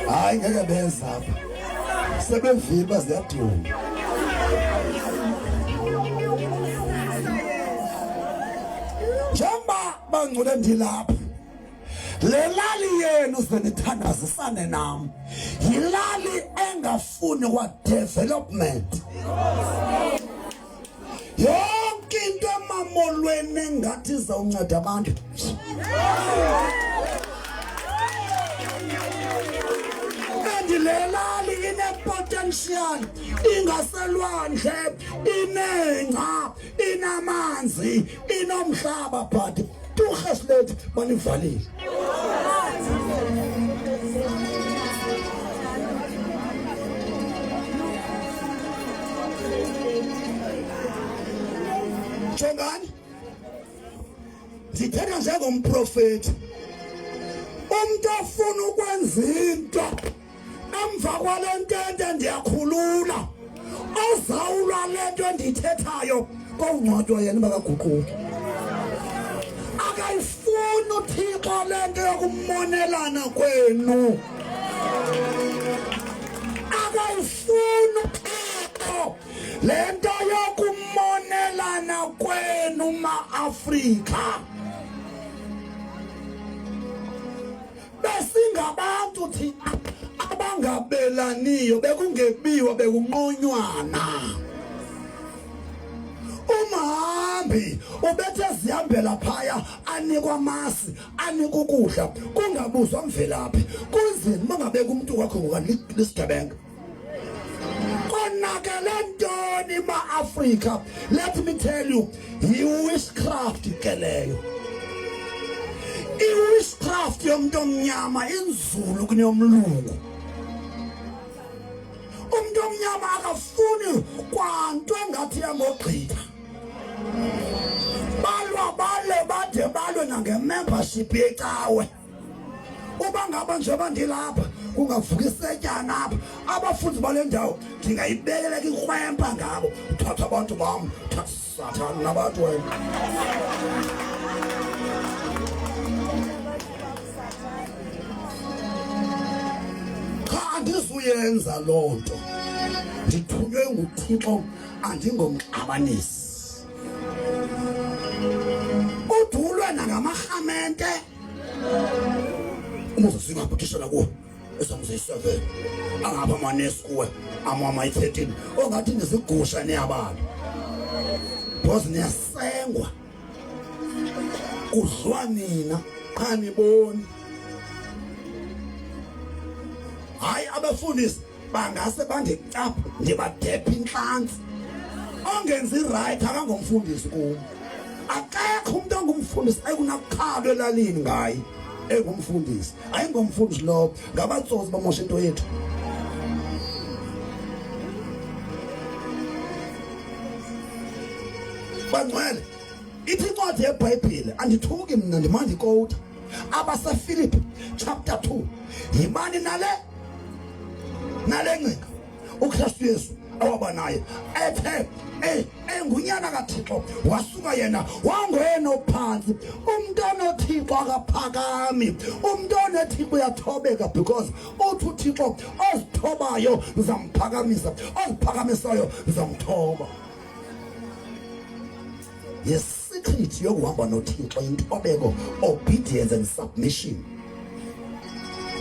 S1: hayi ngeke beza apha sebevile uba ziyaduma njengoba bangcule ndilapha Le lali yenu ze nithandazisane nam yilali engafuni kwa development. Yonke into emamolweni engathi izawunceda abantu. And le lali ine-potential, ingaselwandle, inengca, inamanzi, inomhlaba, but turhesilethi banivalile. Jongani, ndithetha njengomprofeti, umntu ofuna ukwenza into emva kwale ntente ndiyakhulula, ozawulwa le nto endiyithethayo. Kowungcwatywa yena bakaguquki. Akayifuni uThixo le nto yokumonelana kwenu. Akayifuni uThixo le nto yokumonelana kwenu ma-Afrika. Besingabantu thina abangabelaniyo, bekungebiwa bekunqonywana. Umhambi ubethe zihambela phaya anikwa amasi anikwa ukudla kungabuzwa mvelaphi. Kunzima ungabeka umuntu wakho ngokanisigebenga. Konakele ntoni ma-Afrika? Let me tell you, yi-witchcraft ke leyo. I-witchcraft yomntu omnyama inzulu kuneyomlungu. Umntu omnyama akafuni kwanto engathi yamogqitha. Balwa bale bade balwe nange-membership yecawe. Uba ngaba njengoba ndilapha kungavuka isetyana apha, abafundi bale ndawo ndingayibekela ikrwempa ngabo. Thatha abantu bam, thatha sathana nabantu wena. Cha, andizuyenza loo nto. Ndithunywe nguThixo, andingomxabanisi. Udulwe nangamarhamente. Umoses ingabhutishela kuwe esamziyi-7 angapha amanesi kuwe amama yi-13 ongathi nizigusha niyabala because niyasengwa kudliwa nina qha niboni. Hayi abefundisi bangase bandicapha ndibadepha intlantsi. Ongenzi right akangomfundisi kum. Akekho umuntu ongumfundisi ekunakukhalo elalini ngaye engumfundisi. Ayingomfundisi lowo, ngabatsotsi bamosha into yethu. Bangcwele, ithi incwadi yeBhayibhile, andithuki mna ndimandi ikowuta. AbaseFilipi chapter 2, yibani nale ngcinga uKristu Yesu awaba naye ethe engunyana kaThixo, wasuka yena wangoyena ophantsi. Umntu onoThixo akaphakami, umntu onoThixo uyathobeka, because uthi uThixo ozithobayo ndizamphakamisa, oziphakamisayo ndizamthoba. Yesecret yokuhamba noThixo intobeko, obedience and submission.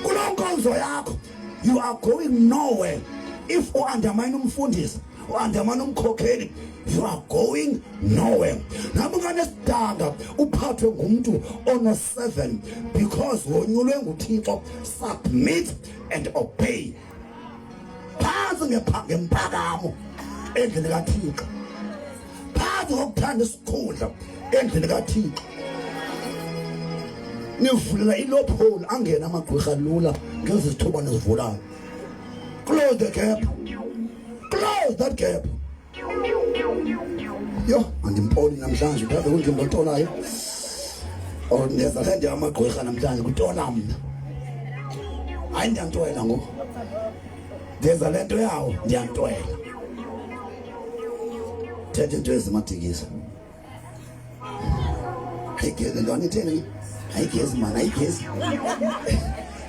S1: Kuloo nkonzo yakho you are going nowhere if u-undermine umfundisi, u-undermine umkhokheli, you are going nowhere. Nami unganesidanga uphathwe ngumntu ono-7 because wonyulwe nguThixo. Submit and obey. Phantsi ngempakamo endlini kaThixo, phantsi ngokuthanda isikhundla endlini kaThixo. Nivulela iloophole angene amagqwirha lula ngezi zithuba nizivulayo. Close the gap, close that gap. Yho, andimpoli namhlanje, uthathe kundim ngotolayo or ndiyeza le nto yamagqwirha namhlanje kutola mna. Hayi, ndiyantwela ngoku, ndenza le nto yawo, ndiyantwela. Thetha into ezimadikisa. Ayigezi ntwana, itheni? Ayigezi mani, ayigezi.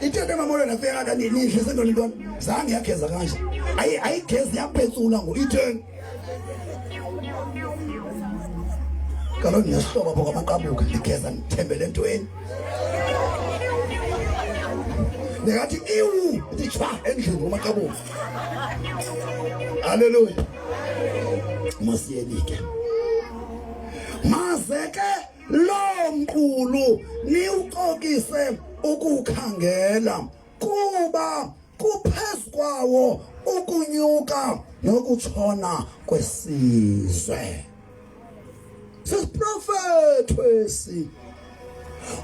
S1: Ithethe mamolo nafika kaninihle sentoni ntwana, zange yageza kanje. Ayigezi, yapetsula ngo itheni. Kaloku ndinesihlobo apho kwamaqabuka, ndigeza ndithembele entweni. Ndingathi iwu nditshwa endlini ngomaqabuka. Haleluya. Masiyeni ke. Maze ke loo mqulu niwucokise ukukhangela, kuba kuphezu kwawo ukunyuka nokutshona kwesizwe. Sisiprofetho esi.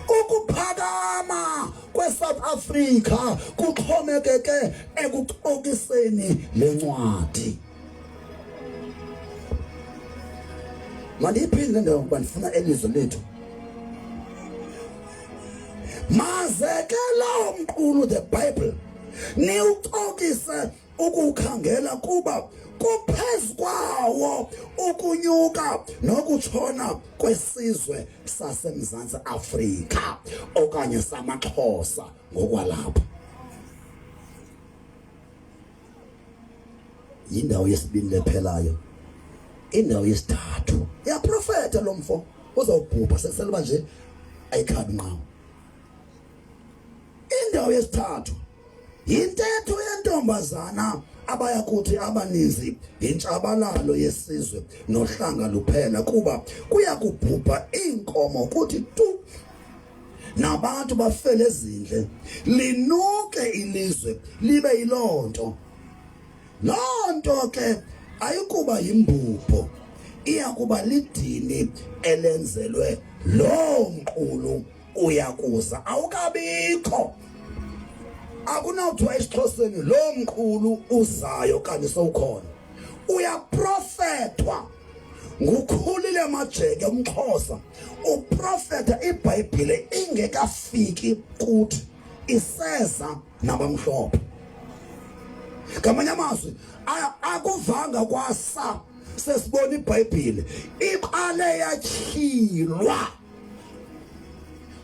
S1: Ukuphakama kweSouth Africa kuxhomekeke ekucokiseni le ncwadi. Mandiyiphinde le ndawo kuba ndifuna elizwe lethu. Maze ke lowo mqulu, the Bible, niwucokise ukuwukhangela, kuba Kuphezu kwawo ukunyuka nokutshona kwesizwe saseMzantsi Afrika okanye samaXhosa ngokwalapha. Yindawo yesibini lephelayo. Indawo yesithathu yaprofeta lo mfo uzawubhubha sesele nje ayikhabi nqamu. Indawo yesithathu yintetho yentombazana abaya kuthi abaninzi yintshabalalo yesizwe nohlanga luphela kuba kuya kubhubha iinkomo kuthi tu nabantu bafele ezindle linuke ilizwe libe yiloo nto. Loo nto ke ayikuba yimbubho, iya kuba lidini elenzelwe loo mqulu uya kuza. Awukabikho, akunawuthiwa esiXhoseni loo mqulu uzayo kanti sowukhona. Uyaprofethwa nguKhulile Majeke umXhosa, uprofetha iBhayibhile ingekafiki kuthi, iseza nabamhlophe. Ngamanye amazwi, akuvanga kwasa sesibona iBhayibhile iqale yatyhilwa,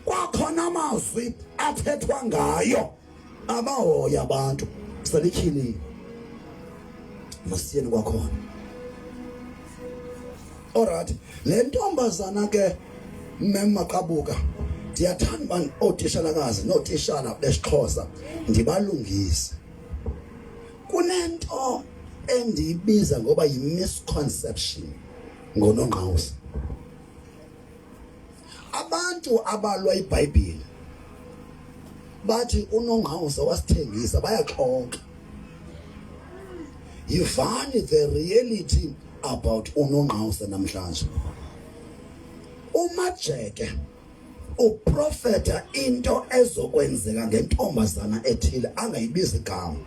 S1: kwakhona amazwi athethwa ngayo abahoya abantu selityhilile. Masiyeni kwakhona. Alright, le ntombazana ke Mem Maqabuka, ndiyathanda uba ootishalakazi nootishala besiXhosa ndibalungise. Kunento endiyibiza ngoba yi-misconception ngoNongqawuse. Abantu abalwa iBhayibhile bathi uNongqawuse wasithengisa, bayaxoka. Yivani the reality about uNongqawuse namhlanje. UMajeke uprofeta into ezokwenzeka ngentombazana ethile angayibizi igama.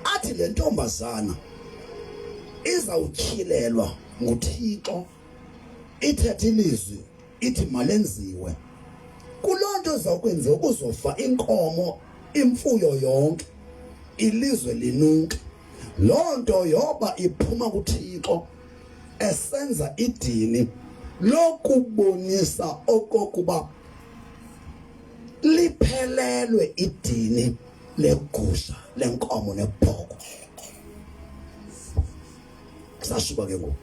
S1: Athi le ntombazana izawutyhilelwa nguThixo, ithethe ilizwi ithi malenziwe. Kuloo nto izawukwenziwa kuzofa inkomo, imfuyo yonke, ilizwe linuke. Loo nto yoba iphuma kuThixo esenza idini lokubonisa okokuba liphelelwe idini legusha, lenkomo nebhoko. Sashuba ke ngoku.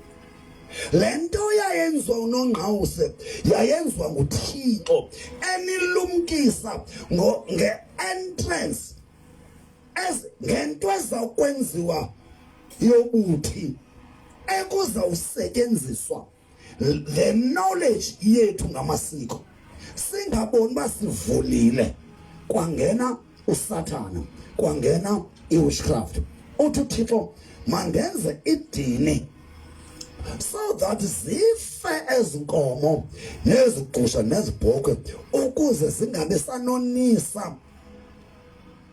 S1: Le nto yayenziwa uNongqawuse yayenziwa nguThixo enilumkisa nge-entrance ngento ezawukwenziwa yobuthi ekuzawusetyenziswa the knowledge yethu ngamasiko, singaboni uba sivulile kwangena uSathana, kwangena iwitchcraft. Uthi uThixo mandenze idini so that zife ezinkomo nezigusha nezibhokhwe ukuze zingabe sanonisa.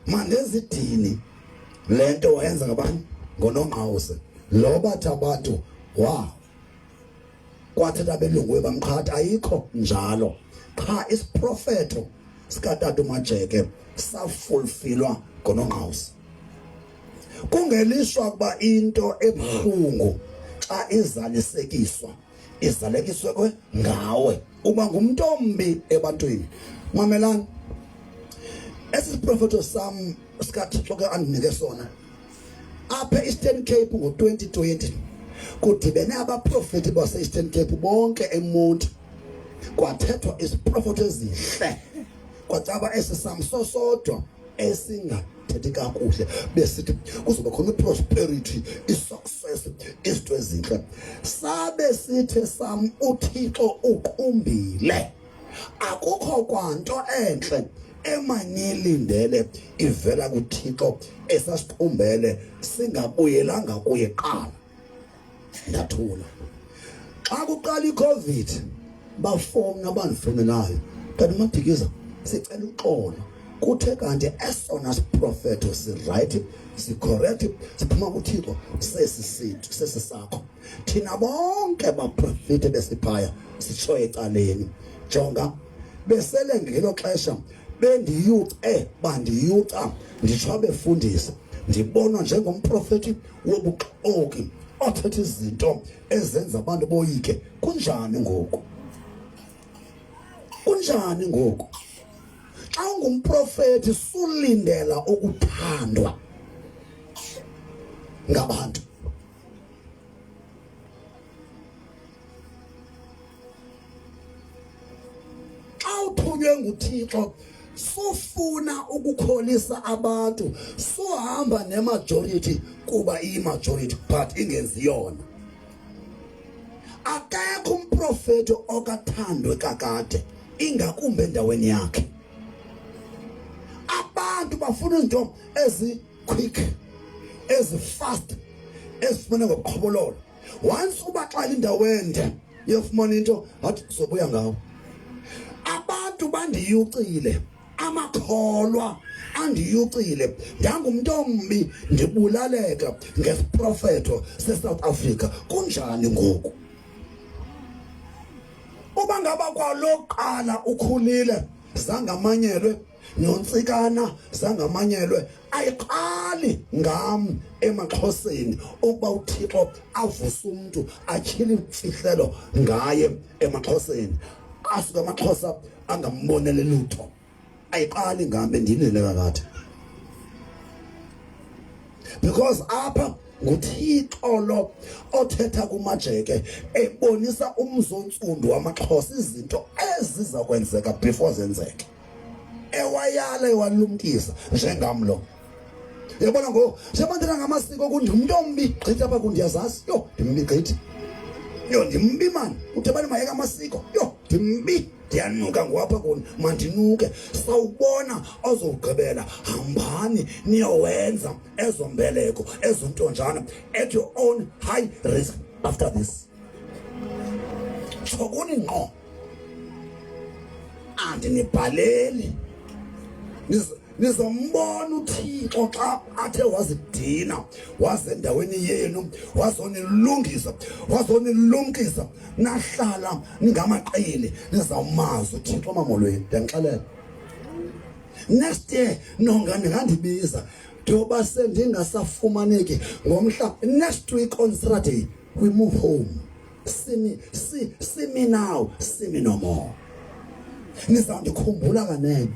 S1: Mandenze idini. Le nto wayenza ngabani? NgoNongqawuse lo bathi abantu wa kwathetha abelungu bamqhatha, ayikho njalo. Qha isiprofetho sikatata uMajeke safulfilwa ngoNongqawuse. Kungelishwa ukuba into ebuhlungu xa izalisekiswa, izalekiswe kwe ngawe, uba ngumntu ombi ebantwini. Mamelani, esi siprofeto sam sikaThixo ke andinike sona apha e-Eastern Cape ngo-2020, kudibene abaprofeti base-Eastern Cape bonke eMonti, kwathethwa iziprofeto ezihle, kwacaba esi sam sosodwa esingathethi kakuhle, besithi kuzoba khona iprosperity, isuccess, izinto ezintle. Sabe sithe sam uThixo uqumbile, akukho kwanto entle emanilindele ivela kuThixo esasiqumbele singabuyelanga kuye kuqala. Ndathula. Xa kuqala iCovid, bafowuna abandifowunelayo, kanti uMadikiza sicela uxolo, kuthe kanti esona siprofeto sirayithi, sicorrect, siphuma kuThixo sesi sithu, sesi sakho. Thina bonke baprofite besiphaya sitsho ecaleni. Jonga, besele ngelo xesha bendiyuce, bandiyuca, nditsho abefundisi. Ndibonwa njengomprofeti wobuxoki othetha izinto ezenza abantu boyike. Kunjani ngoku? Kunjani ngoku? Xa ungumprofeti sulindela ukuthandwa ngabantu. Xa uthunywe nguThixo sufuna ukukholisa abantu, suhamba nemajority kuba iyimajority but ingenzi yona. Akekho umprofeti okathandwe kakade, ingakumbi endaweni yakhe. Abantu bafuna izinto ezi-quick, ezi-fast, ezifumana ngobuqhophololo. Once ubaxela indawo ende yofumana into, athi sobuya ngawo. Abantu bandiyucile, amakholwa andiyucile, ndangumntu ombi, ndibulaleka ngesiprofeto seSouth Africa. Kunjani ngoku? Uba ngaba kwaloqala ukhulile zangamanyelwe noNtsikana zangamanyelwe, ayiqali ngam emaXhoseni ukuba uThixo avuse umntu atyhile imfihlelo ngaye emaXhoseni, asuke amaXhosa angambonele lutho. Ayiqali ngam, bendilile kakade, because apha nguThixo lo othetha kumajeke ebonisa umzontsundu wamaXhosa izinto eziza kwenzeka before zenzeke, ewayala ewalumkisa njengam lo. Yabona ngoku njengoba ndithetha ngamasiko, kundimntu ombi gqithi apha kundiyazazi. Yho, ndimbi gqithi, yho, ndimbi mani. Uthe bani mayeka amasiko? Yho, ndimbi, ndiyanuka ngowapha kuni, mandinuke. Sawubona ozowugqibela, hambani niyowenza ezo mbeleko ezo ntonjana at your own high risk. After this tshokuni ngqo, andinibhaleli. Nizombona uThixo xa athe wazidina wazendaweni yenu, wazonilungisa, wazonilumkisa, nahlala ningamaqili. Nizawumazi uThixo mamolweni. Ndiyanixelela, next year nonga ningandibiza njengoba sendingasafumaneki ngomhla. Next week on Saturday we move home. See me, see, see me now, see me no more. Nizawundikhumbula kanene.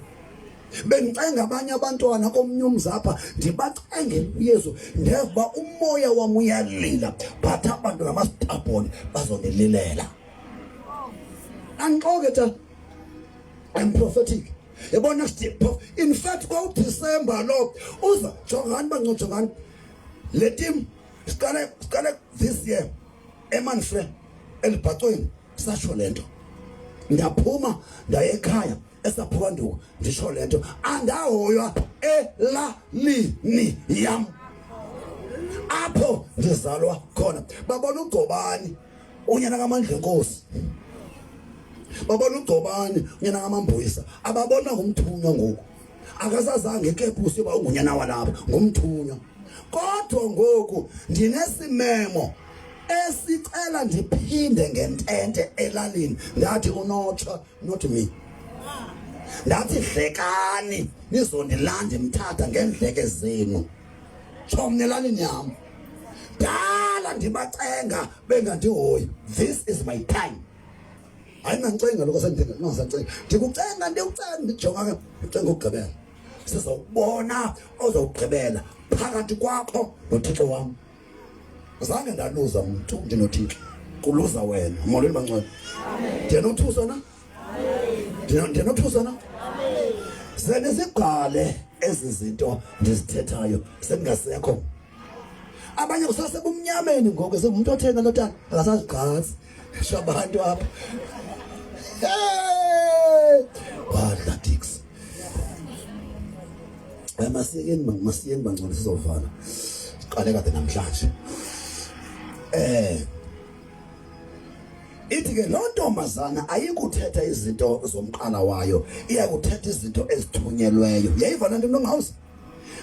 S1: Bendicenga abanye abantwana komnye umzi apha, ndibacengela uYesu, ndeva uba umoya wam uyalila, but abantu ngamastabhoni bazondililela. Andixoke ta, I'm prophetic. Yabona, in fact kwaUdecember lo uza, jongani banco, jongani le team siqale this year eManfre elibhacweni, sasho lento. Ndaphuma ndaye ekhaya esaphukanduku, ndisho lento, andahoywa elalini yam apho ndizalwa khona. Babona uGcobani unyana kaMandla enkosi, babona uGcobani unyana kaMambuyisa, ababona ngumthunywa ngoku. Akasazange ekepusi yoba ungunyana walapha, ngumthunywa. Kodwa ngoku ndinesimemo esicela ndiphinde ngentente elalini. Ndathi unotsha, not me. Ndathi dlekani nizondilanda imthatha ngeendleke zenu, tsho mna elalini yam. Dala ndibacenga bengandihoyi. This is my time. Hayi, ngandicenga lokho, sendinga ngingasacenga, ndikucenga, ndikucenga, ndijonga ke, ndicenga ukugqibela. Sizawubona ozawugqibela phakathi kwakho noThixo wam. Zange ndaluza mntu, ndinoThixo, kuluza wena. Molweni bangcwele. Ndiyanothuswa na? Ndiyanothuswa na? Ze nizigqale ezi zinto ndizithethayo sendingasekho. Abanye kusasebumnyameni ngoku, sengumntu othena lo tata akasazigqatsi. Sho abantu apha. Hey! Wadla Dix. Masiyekeni, masiyekeni bangcwele, sizovala. Siqale kade namhlanje. Ithi ke lo ntombazana ayikuthetha izinto zomqala wayo, iyakuthetha izinto ezithunyelweyo. Yayiva le nto Nongqawuse?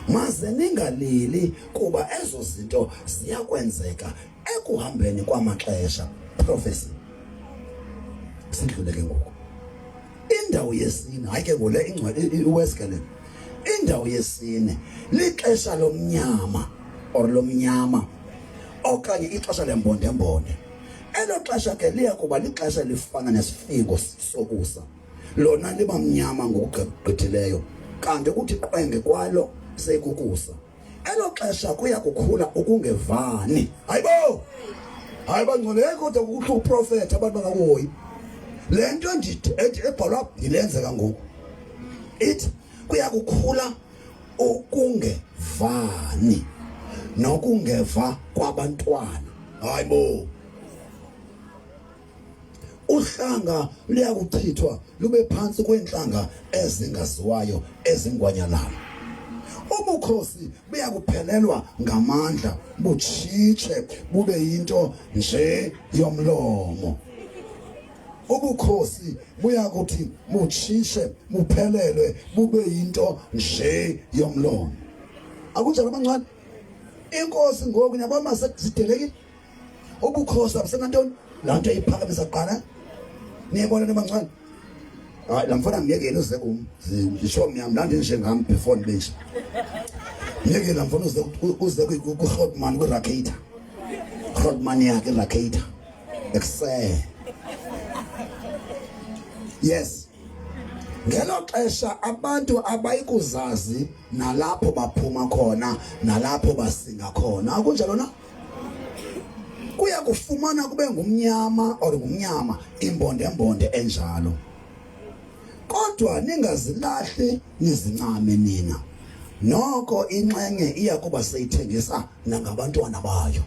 S1: Maze ningalili kuba ezo zinto ziyakwenzeka ekuhambeni kwamaxesha. Prophecy. Sidlule ke ngoku. Indawo yesine, hayi ke ngole ingcwele iwest ke le. Indawo yesine lixesha lomnyama or lomnyama okanye ixesha lembondembonde. Elo xesha ke liya kuba lixesha elifana nesifingo sokusa. Lona liba mnyama ngokugqithileyo kanti kuthi qwenge kwalo sekukusa. Elo xesha kuya kukhula ukungevani. Hayibo! Hayi bangcwele, hey kodwa kuhle uprofetha abantu bangakuhoyi. Le nto ndithi ebhalwa yilenzeka ngoku. Ithi kuya kukhula ukungevani nokungeva kwabantwana. Hayibo! Uhlanga luyakuchithwa lube phantsi kweentlanga ezingaziwayo ezingwanyalala. Ubukhosi buyakuphelelwa ngamandla butshitshe bube yinto nje yomlomo. Ubukhosi buyakuthi butshishe buphelelwe bube yinto nje yomlomo. Akunjalo abancane? Inkosi ngoku niyabona sidelekile. Ubukhosi abusenantoni? Laa nto iphakamisa kuqala. Niyibona into abancane? Hayi, laa mfana myekeni uze kum. Ndisho myam, ndandinjengam before ndibe nje. Myekeni laa mfana uze uze kuRhotman kwiRakata. Rhotman yakhe iRakata. Ekuse. Yes. Ngelo xesha abantu abayikuzazi nalapho baphuma khona nalapho basinga khona. Akunjalo na? Kuya kufumana kube ngumnyama or ngumnyama imbondembonde enjalo. Kodwa ningazilahli nizincame nina. Noko inxenye iya kuba seyithengisa nangabantwana bayo.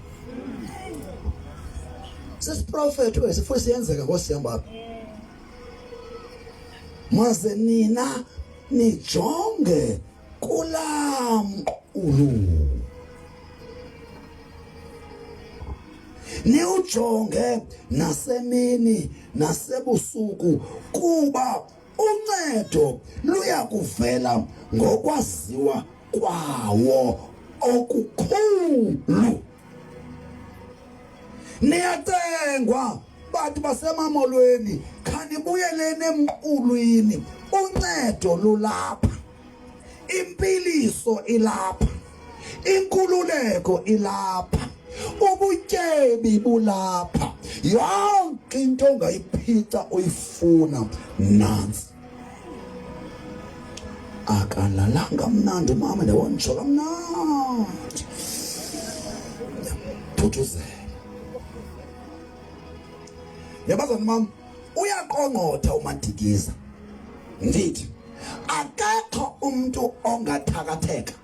S1: Sisiprofetho esi futhi siyenzeka ngosihamba apha. Maze nina nijonge kulaa mqulu. Niwujonge nasemini nasebusuku kuba uncedo luya kuvela ngokwaziwa kwawo okukhulu. Niyacengwa bantu basemamolweni, khanibuyeleni emqulwini, uncedo lulapha, impiliso ilapha, inkululeko ilapha, ubutyebi bulapha, yonke into ongayiphica uyifuna nantsi. Akalalanga mnandi umama, ndiyabona nditsho kamnandi, ndiyamthuthuzela. Yabazana mama, uyaqongqotha uMadikiza. Ndithi akekho umntu ongathakatheka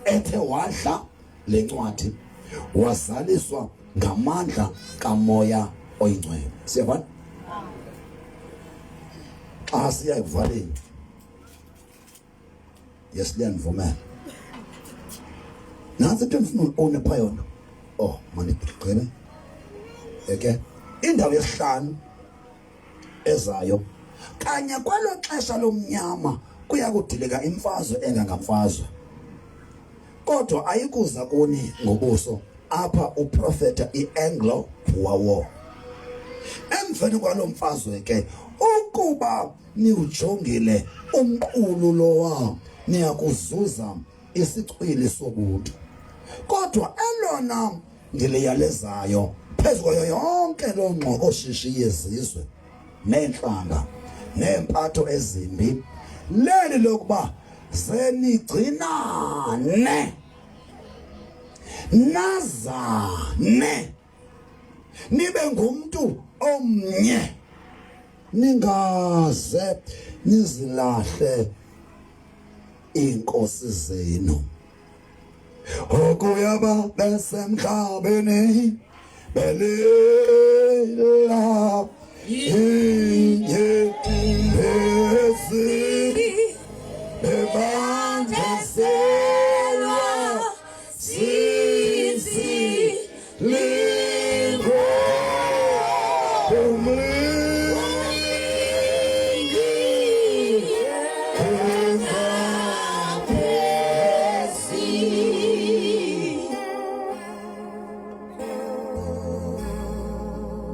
S1: ethe wadla le ncwadi wazaliswa ngamandla kaMoya oyiNgcwele. Siyavana? Xa siya ekuvaleni, yes, liyandivumela. Nantsi into endifuna unipha yona. Oh, mandigqibe. Eke indawo yesihlanu ezayo kanye kwelo xesha lomnyama kuya kudilika imfazwe engangamfazwe, kodwa ayikuza kuni ngobuso. Apha uprofeta iAnglo Boer War. Emveni kwalo mfazwe ke, ukuba niwujongile umqulu lowa, niyakuzuza isicwili sobuntu. Kodwa elona ndiliyalezayo phezu kwayo yonke loo ngxokoshishi yezizwe neentlanga neempatho ezimbi leli lokuba zenigcinane nazane nibe ngumntu omnye, ningaze nizilahle iinkosi zenu. Okuyaba besemhlabeni belila inyembezi bebanjezelwa zizilingo umlingi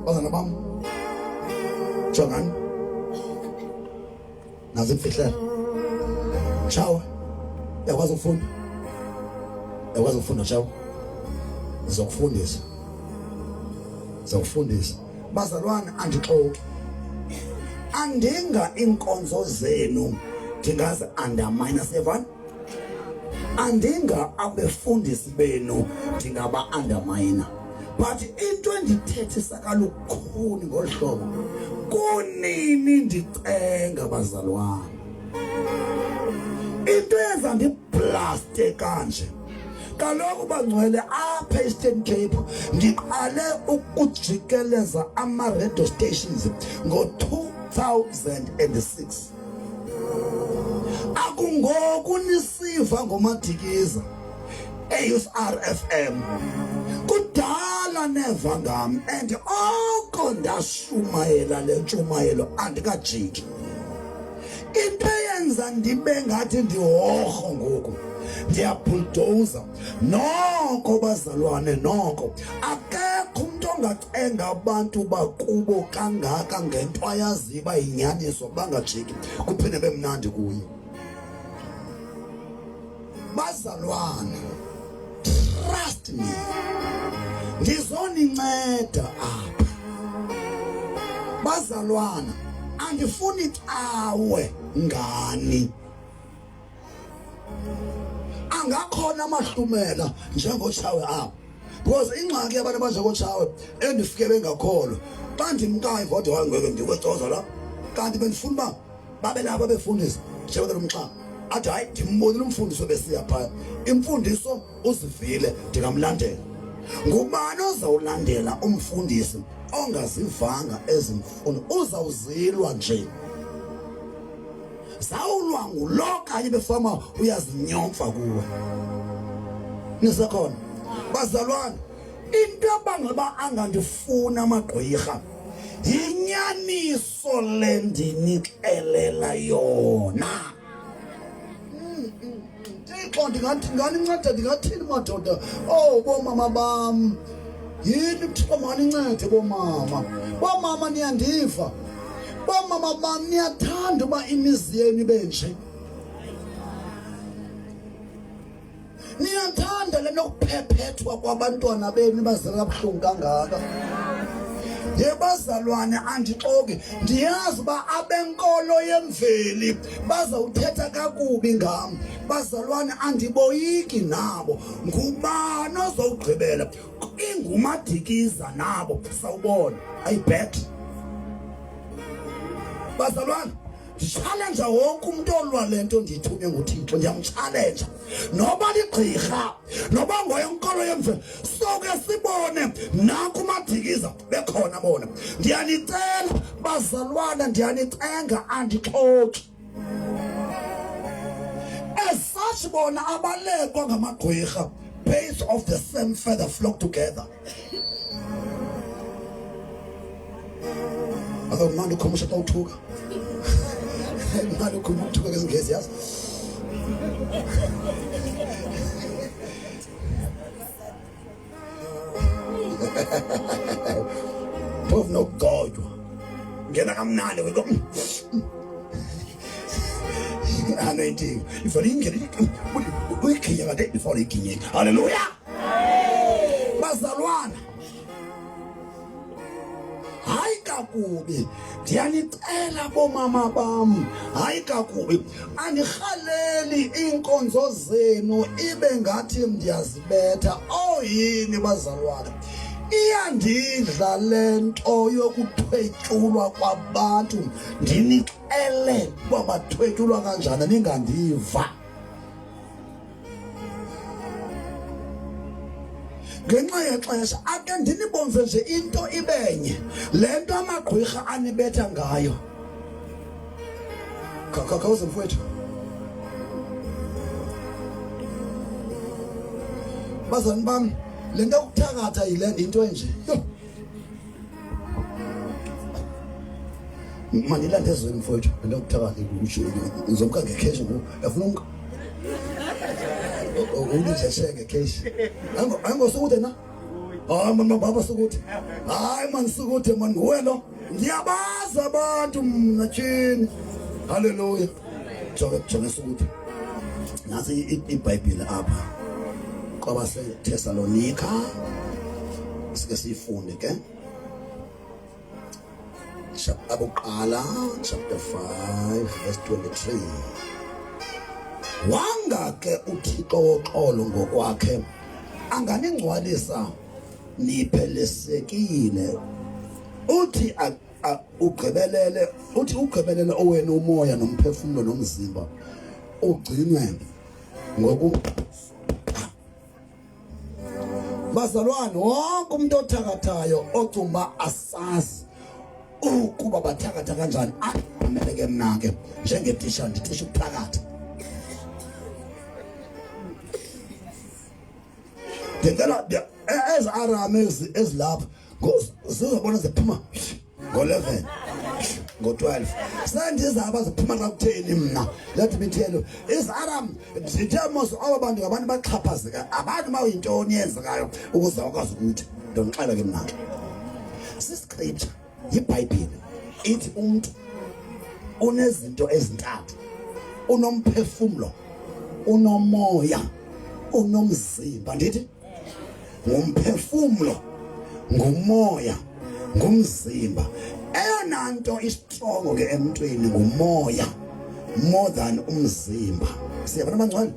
S1: Bazalwane bam, jongani, nazi imfihlelo. Tshawe. Uyakwazi ukufunda? Uyakwazi ukufunda Tshawe? Ngizokufundisa. Ngizokufundisa. Bazalwane andixoki. Andinga iinkonzo zenu ndingazi undermine siyevana? Andinga abefundisi benu ndingaba undermine. But into endithethisa kalukhuni ngolu hlobo kunini ndicenga bazalwane. Into eyenza ndiblaste kanje kaloku bangcwele apha e-Eastern Cape ndiqale ukujikeleza ama-radio stations ngo-2006 akungoku nisiva ngomadikiza ASRFM kudala neva ngam and oko ndashumayela le ntshumayelo andikajiki into eyenza ndibe ngathi ndihorho ngoku ndiyabhuldoza noko bazalwane noko akekho umuntu ongacenga abantu bakubo kangaka ngento ayaziyo uba yinyaniso bangajiki kuphinde bemnandi kuye bazalwane trust me ndizoninceda apha bazalwana andifuni cawe ngani angakhona amahlumela njengotshawe apha because ingxaki yabantu abanjengotshawe endifike bengakholwa xa ndimkayo kodwa ngeke ndikwecoza la kanti bendifuna uba babe laba befundisa njengoba lomxaba athi hayi ndimbonile umfundisi obesiya phaya imfundiso uzivile ndingamlandela ngubani ozawulandela umfundisi ongazivanga ezi mfuno uzawuzilwa nje zawulwa ngulo kanye befama uyazinyomfa kuwe nisekhona bazalwane into ebangela uba angandifuni amagqwirha yinyaniso sole ndinixelela yona Thixo ndinganinceda ndingathini madoda oh bomama bam yini Thixo manincede bomama bomama niyandiva bomama bam niyathanda uba imizi yenu ibe nje Niyathanda le nokuphephethwa kwabantwana benu bazela kabuhlungu kangaka. Ye bazalwane andixoki ndiyazi uba abenkolo yemveli bazawuthetha kakubi ngam. Bazalwane andiboyiki nabo. Ngubani ozowugqibela? Ingumadikiza nabo sawubona. I bet. Bazalwane nditshalenja wonke umntu olwa le nto ndiyithunywe nguthixo ndiyamtshalenja noba ligqirha noba ngoyenkolo yemvelo soke sibone nanku umadikiza bekhona bona ndiyanicela bazalwana ndiyanicenga andixoki as such bona abalekwa ngamagqwirha base of the same feather flock together Ake manje ukhomusha xa uthuka. Manje ukhuluma uthuka ngesiNgesi yazi. Phofu nokugcotywa. Ngena kamnandi wena. Anointing. Ifole ingene uyiginya kade ifole iginye. Hallelujah. Bazalwana hayi kakubi ndiyanicela bomama bam hayi kakubi andirhaleli iinkonzo zenu ibe ngathi ndiyazibetha oyini oh, bazalwana iyandidla le nto yokuthwetyulwa kwabantu ndinixele uba bathwetyulwa kanjani ningandiva ngenxa yexesha ake ndinibonise nje into ibenye le nto amagqwirha anibetha ngayo khawuze mfowethu bazalwane bam le nto yokuthakatha yile into enje yho mandilande ezweni mfowethu le nto yokuthakatha ngizomka ngekheshi ngoku yafuna umka ulizeshe ngekheshi angosukude na hayi mani mababa sukude hayi mani sukude mani nguwe lo ngiyabazi abantu mna tyhini halleluya jonge jonge sukude Nasi iBhayibhile apha kwabaseThesalonika, sike siyifunde ke. Chapter kuqala, chapter 5 verse 23. Wanga ke uThixo woxolo ngokwakhe anganingcwalisa niphelesekile, uthi ugqibelele, uthi ugqibelele owenu umoya nomphefumlo nomzimba ugcinwe ngoku. Bazalwane, wonke umuntu othakathayo ocumba asazi ukuba bathakatha kanjani, amele ke mna ke njengetisha nditisha ukuthakatha. Ndicela ezi aram ezilapha zizobona ziphuma ngo-11, ngo-12, sendizaba ziphuma xa kutheni. Mna let me tell you, izaram ndithe mos aba bantu ngabantu baxhaphazeka, abantu uba yintoni yenzekayo ukuze bakwazi ukuthi ndonixela ke mna ke siscripture, yiBhayibhile ithi umntu unezinto ezintathu: unomphefumlo, unomoya, unomzimba. Ndithi ngumphefumlo, ngumoya, ngumzimba. Eyona nto istrongo ke emntwini ngumoya more than umzimba. Siyabona abangcwele,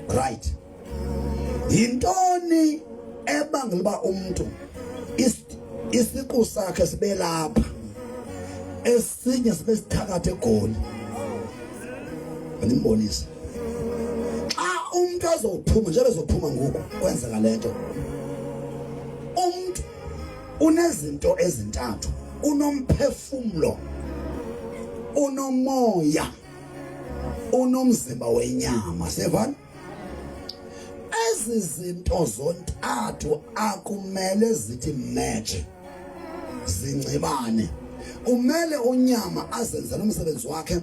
S1: right? Yintoni ebangela uba umntu isiqu sakhe sibe lapha, esinye sibe sithakatha eGoli? Andimbonise xa umntu ezophuma, njengoba ezophuma ngoku kwenzeka le nto. Umntu unezinto ezintathu: unomphefumlo, unomoya, unomzimba wenyama. Siyevana? Ezi zinto zontathu akumele zithi match, zingcibane. Umele unyama azenzele umsebenzi wakhe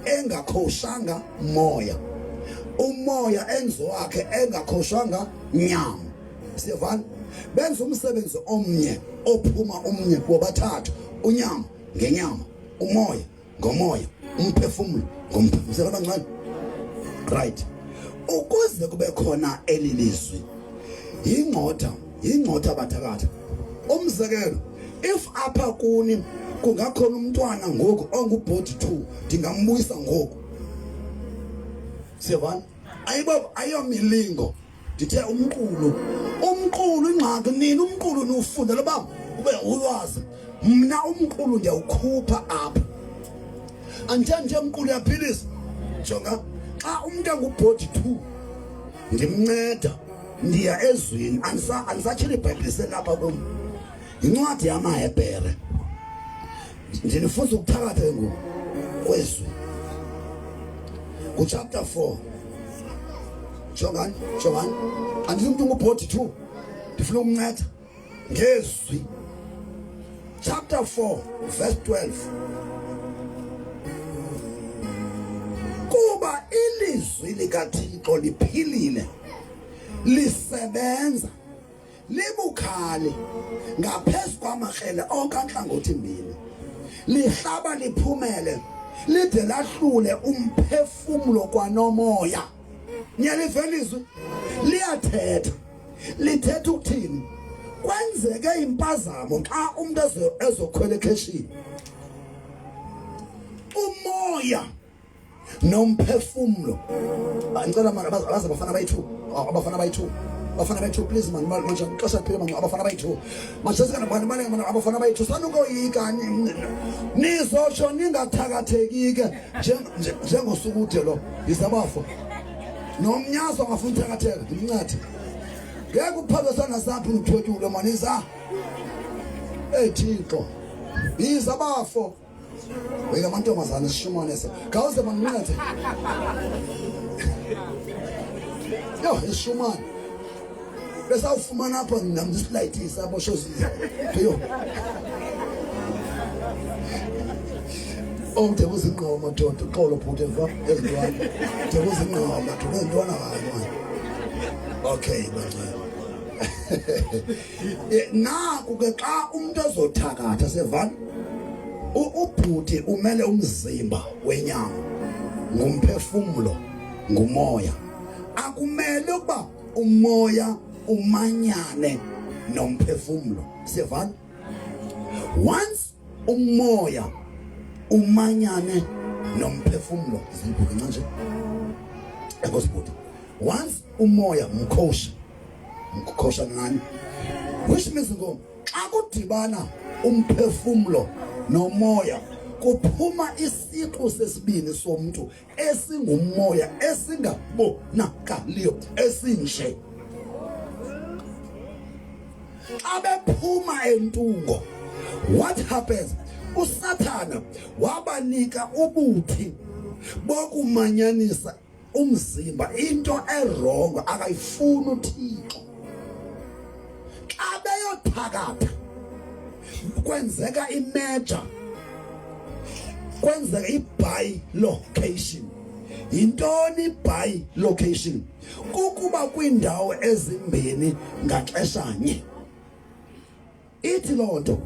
S1: engakhoshanga moya, umoya enzo wakhe engakhoshanga nyama. Siyevana? Benza umsebenzi omnye ophuma umnye bobathathu: unyama ngenyama, umoya ngomoya, umphefumlo ngomphefumlo. Siyabona ngcwele, right? Ukuze kube khona elilizwi, yingxotha, yingxotha bathakatha. Umzekelo, if apha kuni kungakhona umntwana ngoku ongubhodi 2, ndingambuyisa ngoku. Siyavana? Ayibo, ayomilingo. Ndithe umqulu, umqulu ingxaki nini? Umqulu niwufundela uba ube ulwazi. Mna umqulu ndiyawukhupha apha. Andithe nje umqulu uyaphilisa. Jonga, xa umntu engubhodi 2 ndimnceda, ndiya ezwini, andisatyhila iBhayibhile selapha kum, yincwadi yamaHebhere. Ndinifunza ukuthakatha ke ngoku kwezwi kuchapter 4. Jongani, jongani, andithi umntu ngubhodi 2, ndifuna ukumnceda ngezwi. Chapter 4 verse 12: kuba ilizwi likaThixo liphilile, lisebenza, libukhali ngaphezu kwamakrele onke antlangothi mbini, lihlaba liphumele lide lahlule umphefumlo kwanomoya. Niyaliva elizwi liyathetha, lithetha ukuthini? Kwenzeke impazamo xa umuntu ezokhwela ekheshini, umoya nomphefumlo. Ngicela manje abaze abafana bayi-2, abafana bayi-2, abafana bayi-2, please man. Manje ixesha liphile manje. Abafana bayi-2 manje, sikana bani bani, abafana bayi-2, sanukoyika, nizotsho ningathakatheki ke njengosukude lo. Yizabafo nomnyazo angafuna uthakatheka, ndimncede. Ngeke uphathwe sana saphi uthwetyulwe mani. Iza, ey Thixo, yiza bafo. Wena amantombazana sishumane sa. Khawuze mangincede. Yo, isishumane. Besawufumana apha ndisilayithisa apho shoziza. Yo. Oh, udebuza ingqomo madoda, uxolo bhuti emva ezintwana. Udebuza ingqomo madoda, ezintwana hayi man. Okay, bancane. Naku ke xa umuntu ezothakatha, sevana, ubhuti umele umzimba wenyama, ngumphefumlo, Ngumoya. Akumele ukuba umoya umanyane nomphefumlo. Siyavana? Once umoya umanyane nomphefumlo, izibhuku nje. Enkosi bhuti. Once umoya mkhosha, mkhosha ngani? Which means ngo xa kudibana umphefumlo nomoya kuphuma isiqu sesibini somntu esingumoya esingabonakaliyo esinje. Xa bephuma entungo, what happens? USathana wabanika ubuthi bokumanyanisa umzimba, into erongo akayifuni uThixo. Xa beyothakatha kwenzeka imeja, kwenzeka i-bilocation. Yintoni i-bilocation? Kukuba kwiindawo ezimbini ngaxeshanye. Ithi loo nto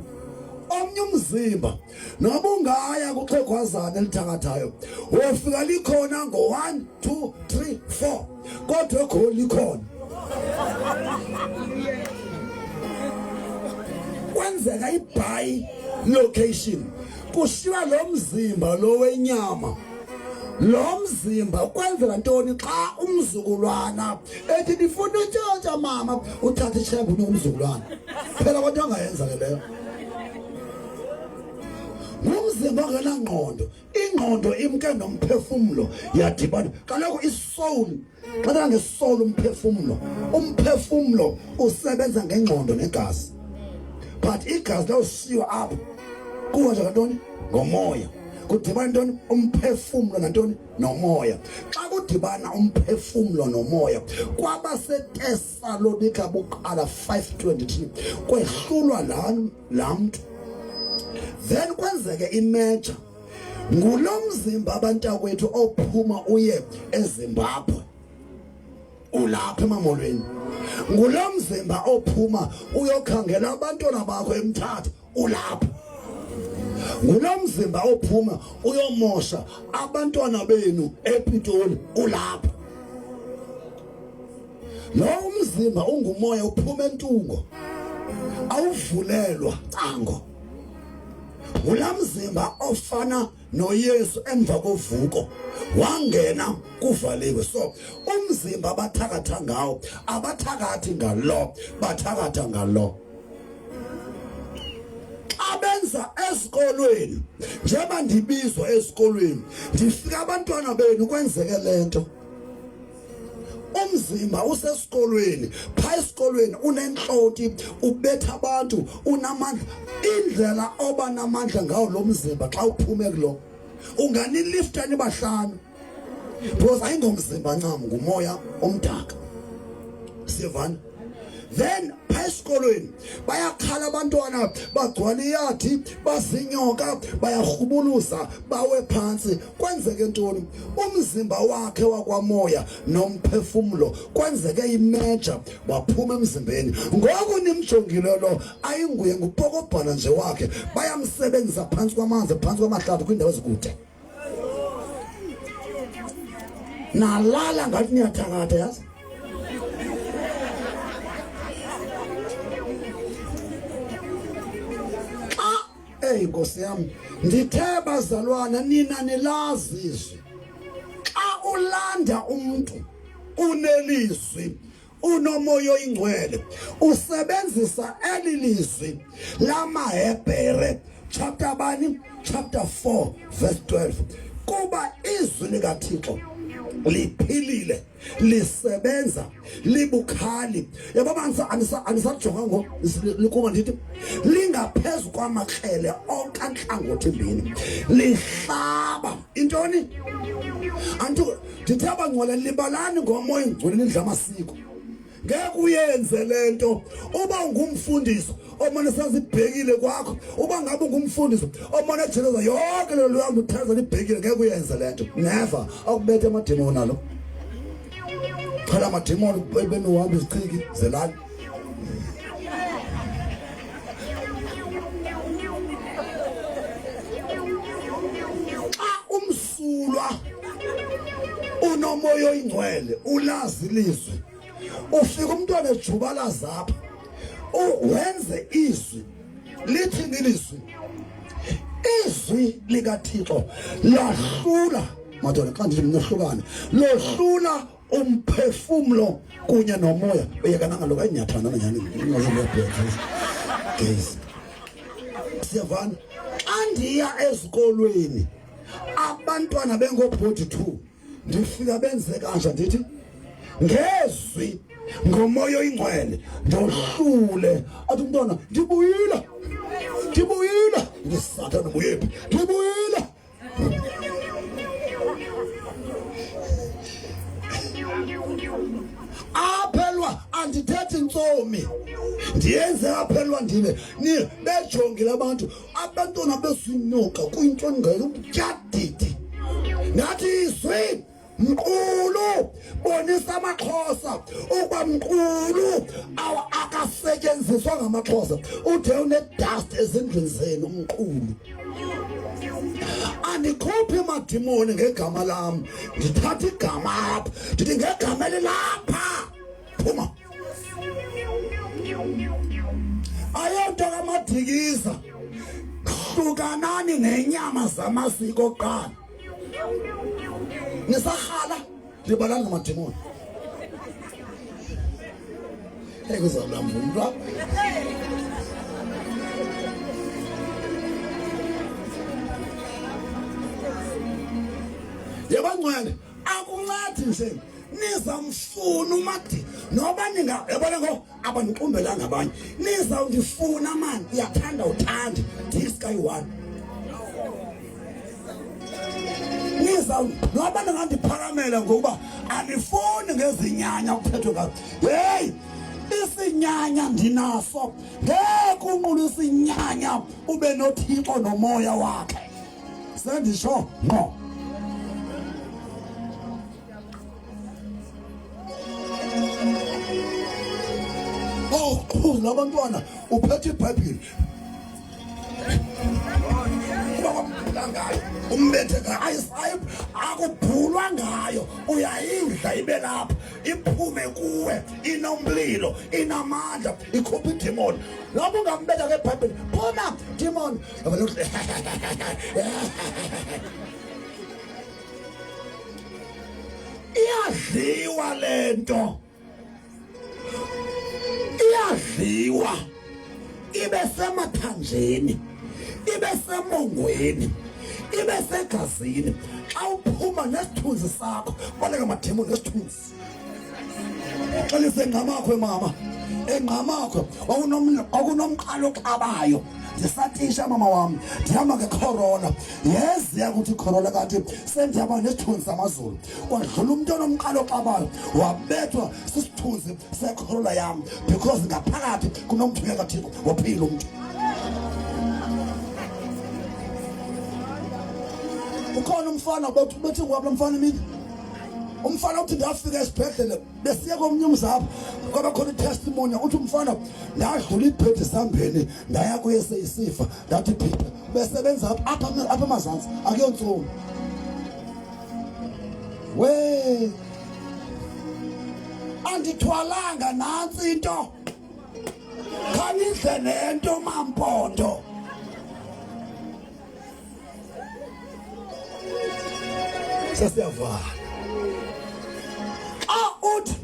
S1: omnye umzimba noba ungaya kuxhegwazana elithakathayo wofika likhona ngo-1 2 3 4 kodwa egoli likhona. Kwenzeka i-bi location, kushiywa lo mzimba lo wenyama. Lo mzimba ukwenzela ntoni? Xa umzukulwana ethi ndifuna utshontsha mama, uthatha ishembe unike umzukulwana. Phela kodwa angayenza ke leyo. Ngumzimba ongenangqondo, ingqondo imke nomphefumlo yadibana. Kaloku isoul, xa thetha ngesoul, umphefumlo, umphefumlo usebenza ngengqondo negazi, but igazi lawushiywa apho kuwa nje ngantoni? Ngomoya. Kudibana ntoni? Umphefumlo nantoni? Nomoya. Xa kudibana umphefumlo nomoya, kwabaseTesalonika buqala 5:23 kwehlulwa laa mntu, then kwenzeke imeja. Ngulo mzimba abantakwethu ophuma uye eZimbabwe, ulapha emamolweni. Ngulo mzimba ophuma uyokhangela abantwana bakho eMthatha, ulapha. Ngulo mzimba ophuma uyomosha abantwana benu ePitoli, ulapha. Lo umzimba ungumoya uphuma entungo, awuvulelwa cango. Ngula mzimba ofana noYesu emva kovuko wangena kuvaliwe. So umzimba abathakatha ngawo, abathakathi ngalo, bathakatha ngalo. Xa benza esikolweni, njengoba ndibizwa esikolweni, ndifika abantwana benu kwenzeke le nto. Umzimba usesikolweni, phaa esikolweni unentlonti, ubetha abantu, unamandla. Indlela oba namandla ngawo lo mzimba xa uphume kulo, unganilifta nibahlanu, because ayingomzimba ncam, ngumoya omdaka. Siyevana? Then phaa esikolweni bayakhala abantwana, bagcwala iyadi, bazinyoka, bayarhubuluza, bawe phantsi. Kwenzeke ntoni? Umzimba wakhe wakwamoya nomphefumlo kwenzeke imeja, waphuma emzimbeni. Ngoku nimjongile lo ayinguye, ngupokobhana nje wakhe. Bayamsebenzisa phantsi kwamanzi, phantsi kwamahlathi, kwiindawo ezikude. Nalala ngathi niyathakatha, yazi. Xa eyi Nkosi yam, ndithe bazalwana, nina nilazi izwi. Xa ulanda umntu unelizwi, unomoya oyingcwele, usebenzisa eli lizwi lamaHebhere chapter bani? Chapter 4 verse 12, kuba izwi likaThixo liphilile, lisebenza, libukhali. Yabo, andisajonga ngo likuma, ndithi lingaphezu kwamakrele onke antlangothi mbini, lihlaba intoni? Antu ndithe abangcwele, libalani ngomoya ingcwele, nidla amasiko. Ngeke uyenze le nto uba ungumfundisi omane sazibhekile kwakho. Uba ngabe ungumfundisi omane ejeleza yonke le luyamba uthaza libhekile, ngeke uyenze le nto, never. Akubethe amadimoni alo, qhala amadimoni benohamba izichiki zelali. Xa umsulwa Unomoya oyingcwele, ulazi ilizwi. Ufika umntwana ejubalaza apha, wenze izwi. Lithini ilizwi? Izwi likaThixo lahlula, madoda, xa ndithi mnohlukane, lohlula umphefumlo kunye nomoya. Uyekana ngalo kanyathana nanyani gays. Siyavana. Xa ndiya ezikolweni abantwana bengobhodi 2 ndifika benze kanje, ndithi ngezwi ngomoya oyingcwele ndohlule. Athi umntwana ndibuyile, ndibuyile. Ndisathana ubuyephi? Ndibuyile. Aphelwa andithethi ntsomi, ndiyenze aphelwa ndile ni bejongile abantu, abantwana besinyoka kuyinto engelo ubutyadidi. Nathi izwi mqulu bonisa amaXhosa ukuba mqulu akasetyenziswa ngamaXhosa, uthe unedust ezindlwini zenu umqulu. Andikhuphi madimoni ngegama lam, ndithatha igama apha ndithi ngegama elilapha phuma. Ayonto kamadikiza, hlukanani nenyama zamasiko kuqala. Nisarhala libalani ngamadimoni. Hey, kuzawulamba umntu apha. Yabangcwele, akuncedi nje nizamfuna umadi noba ninga yabona ngo abandiqumbelanga abanye, nizawundifuna mani, uyathanda uthande ndisikayi-one niza noba ningandiphakamela ngokuba anifuni ngezinyanya kuthethwe ngazo. Heyi, isinyanya ndinaso, ngeke unqule isinyanya ube noThixo nomoya wakhe. Sendisho ngqo. Oh, qhuza abantwana uphethe iBhayibhile. Ngayo umbethe ngayo, akubhulwa ngayo, uyayidla ibe lapha, iphume kuwe, inomlilo, inamandla, ikhupha idemoni. Noba ungambetha ngeBhayibhile, phuma demon. Iyadliwa lento, iyadliwa, ibe semathanjeni, ibe semongweni, ibe segazini. Xa uphuma nesithunzi sakho, baleka amademoni nesithunzi. Xelise engqamakhwe mama, engqamakhwe kwakunomqalo oxabayo. Ndisatisha mama wam, ndihamba ngekhorola, yeziya kuthi ikhorola kanti sendihamba nesithunzi samazulu. Kwadlula umntu onomqalo oxabayo, wabethwa sisithunzi sekhorola yam, because ngaphakathi kunomthunywa kaThixo, waphila umntu. Ukhona umfana bethi ngwabula mfana imini, umfana uthi ndafika esibhedlele, besiye komnye umzapha, kwaba khona itestimony. Uthi umfana ndadlula ibhedi sambeni, ndaya kuye seyisifa, ndathi phipha besebenza apha apha emazantsi akuyontsomi we, andithwalanga nantsi into, khanidle nento mampondo. Sesiyavala. Xa uthi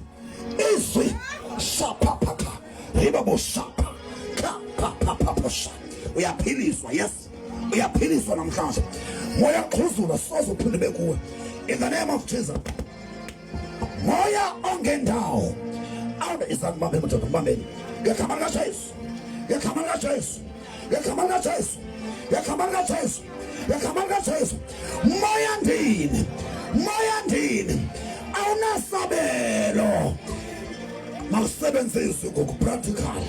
S1: izwi shaphaphakha riba boshapha kha pha pha pha pha, uyaphiliswa. Yes, uyaphiliswa namhlanje. Moya qhuzula, soze uphinde ube kuwe in the name of Jesus. Moya ongendawo awude izandla, mbambeni madoda, mbambeni ngegama likaJesu, ngegama likaJesu, ngegama likaJesu, ngegama likaJesu, ngegama likaJesu. Moya ndini, moya ndini, awunasabelo. Makusebenziswe ngokupractical,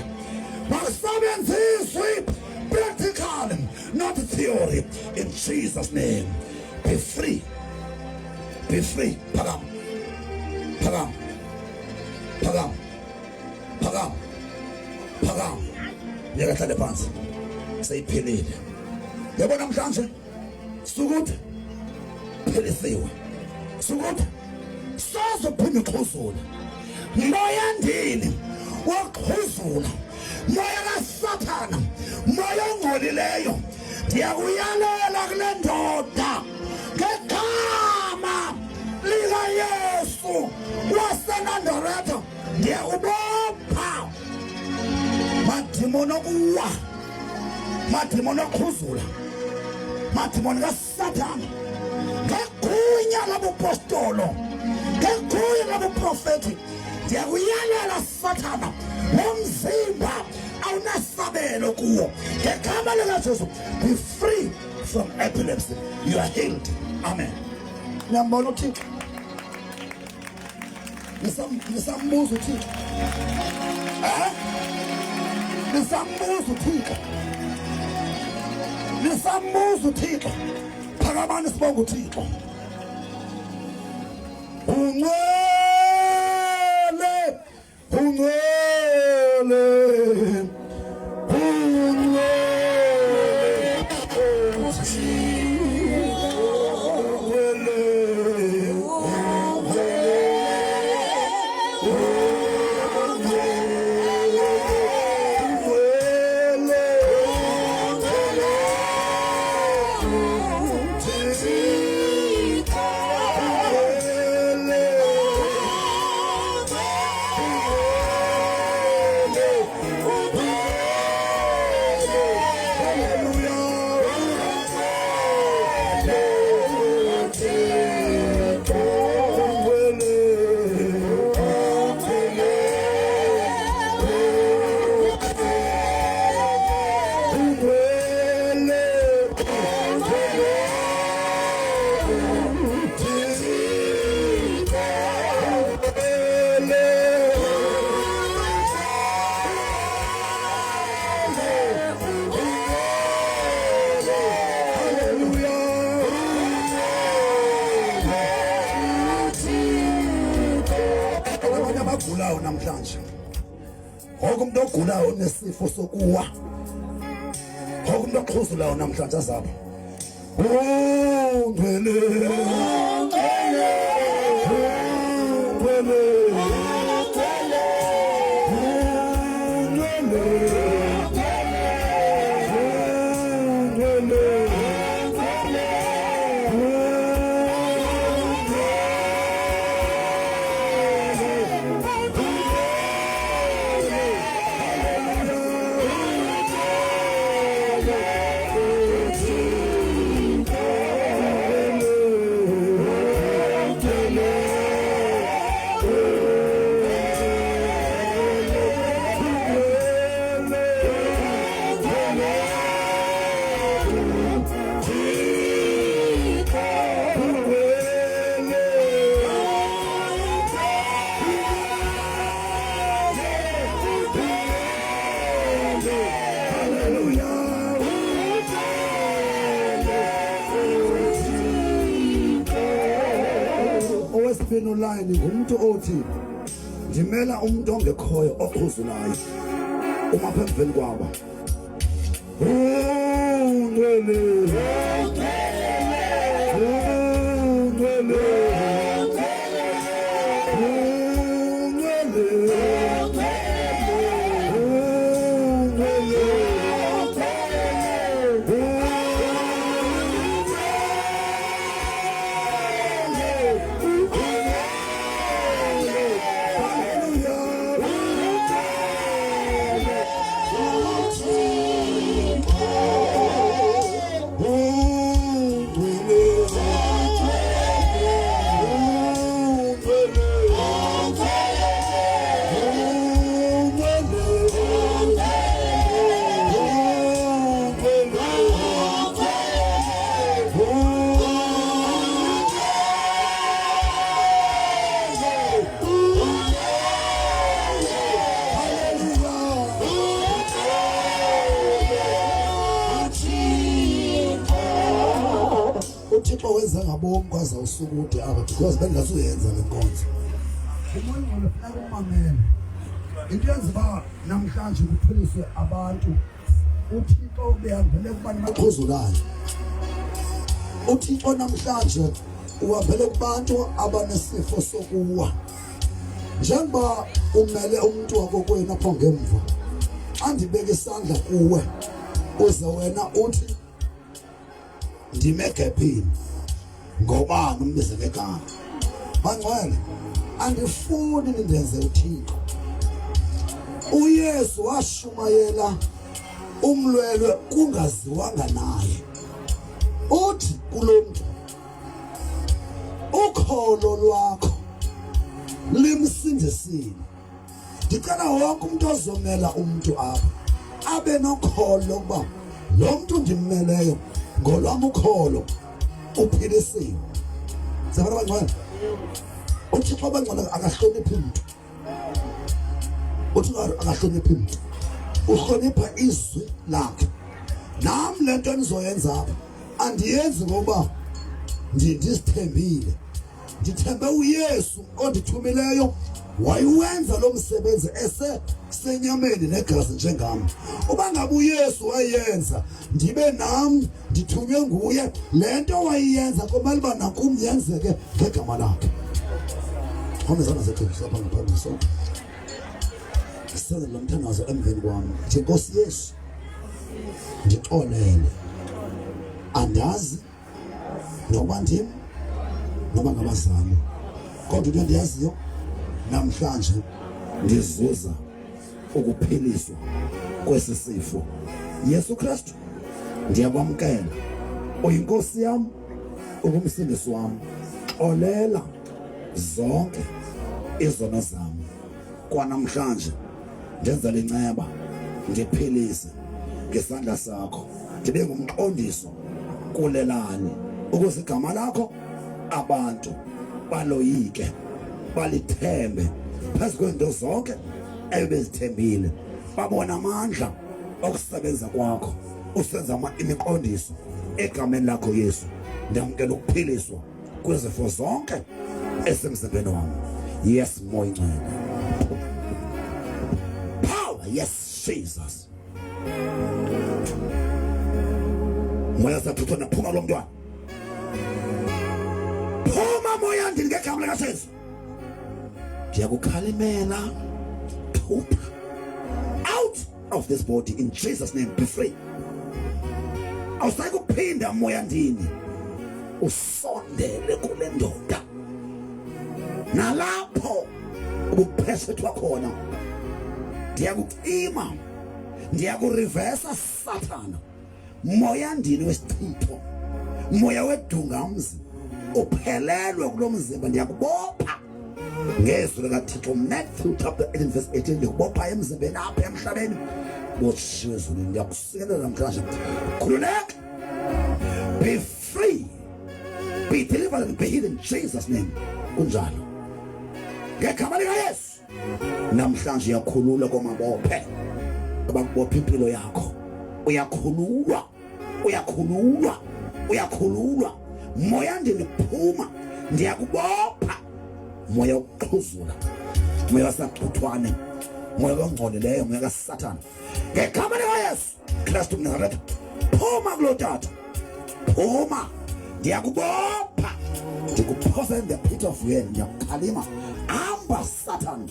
S1: makusebenziswe practical, not theory. In Jesus name, be free, be free. Phakama, phakama, phakama, phakama, phakama. Yeka hlale phansi, seyiphelile. Yabo namhlanje sukuthi philisiwe, sukuthi Awuzuphinda uxhuzule. Moya ndini woxhuzula, moya kaSathana, moya ongcolileyo, ndiyakuyalela kule ndoda ngegama likaYesu waseNazaretha, ndiyakubopha madimoni okuwa, madimoni oqhuzula, madimoni kaSathana, ngegunya lobupostolo, ngegunya lobuprofethi, ndiyakuyalela Sathana, umzimba awunasabelo kuwo, ngegama likaJesu, be free from epilepsy, you are healed. Amen. Niyambona uThixo? Nisambuza uThixo? Eh? Nisambuza uThixo? Nisambuza uThixo? Phakamani sibonge uThixo. Ungcwele, ungcwele, ungcwele Abagulayo namhlanje, wonke umuntu ogulayo onesifo sokuwa, wonke umuntu oxhuzulayo namhlanje azapha. Ungcwele, ungcwele, ungcwele, ungcwele. Owesibini ulayini ngumntu othi ndimela umntu ongekhoyo oxhuzulayo uma apha emveni kwaba. Ungcwele, ungcwele, ungcwele, uThixo wenza ngabomi kwaza usuku ude apha because bengazuyenza le nkonzo. Umoya ongcwele funeka umamele. Into yenza uba namhlanje kuphiliswe abantu, uThixo ubehambele kubantu baxhuzulayo. UThixo namhlanje Uhambele kubantu abanesifo sokuwa. Njengoba umele umuntu wakokwenu apho ngemva, xa ndibeka isandla kuwe uze wena uthi ndime egephini ngobani umbize ngegama. Bangcwele, andifuni nindenze uThixo. UYesu washumayela umlwelwe kungaziwanga naye. Uthi kulo mntu, ukholo lwakho limsindisile. Ndicela wonke umuntu ozomela umuntu apha abe nokholo ukuba lo mntu ndimmeleyo ngolwam ukholo uphilisiwe. Siyabona bangcwele, uThixo abangcwele akahloniphi mntu. Uthixo akahloniphi mntu, uhlonipha izwi lakhe. Nam le nto endizoyenza apha andiyenzi ngoba ndizithembile, ndithembe uYesu ondithumileyo wayewenza lo msebenzi ese senyameni negazi njengam. Uba ngaba uYesu wayenza ndibe nam ndithunywe nguye, le nto wayiyenza kumele uba nakum yenzeke ngegama lakhe. Hamba izandla zethu lapha ngaphambili sonke, senze lo mthandazo emveni kwam. Ndithi, Nkosi Yesu, ndixolele, andazi noba ndim noba ngabazali, kodwa into endiyaziyo namhlanje ndizuza ukuphiliswa kwesi sifo. Yesu Kristu, ndiyakwamkela, uyinkosi yam, ungumsindisi wam, xolela zonke izono zam. Kwanamhlanje ndenzela inceba, ndiphilise ngesandla sakho, ndibe ngumqondiso kulelani, ukuze igama lakho abantu baloyike, balithembe phezu kwezinto zonke ebezithembile, babona amandla okusebenza kwakho usenza imiqondiso egameni lakho Yesu. Ndamkela ukuphiliswa kwizifo zonke esemzimbeni wam. Yes, Moya Ingcwele, power. Yes, Jesus. Moya sathuthwana, phuma lo mntwana, phuma moya ndini ngegama likaJesu. Ndiyakukhalimela, phuma out of this body in Jesus name, be free. Awusayi kuphinda moya ndini usondele kule ndoda nalapho ubupheshethwa khona. Ndiyakucima, ndiyakurivesa sathana, moya ndini wesichitho, moya wedungamzi, uphelelwe kulo mzimba. Ndiyakubopha ngezwi likaThixo, Matthew chapter 18 verse 18, ndikubopha emzimbeni apha emhlabeni, botshiwe ezulwini. Ndiyakusikelela namhlanje, khululeka, be free, be delivered and be healed in Jesus name. Kunjalo ngegama likaYesu. Namhlanje uyakhululwa komabophe abakubopha impilo yakho, uyakhululwa, uyakhululwa, uyakhululwa. Moya ndini phuma, ndiyakubopha moya wokuqhuzula, moya wasaxuthwane, moya ongcolileyo, moya kaSathana, ngegama likaYesu Kristu mNazaretha, phuma kuloo tata, phuma, ndiyakubopha, ndikuphosa in the pit of hell, ndiyakukhalima, hamba Satan,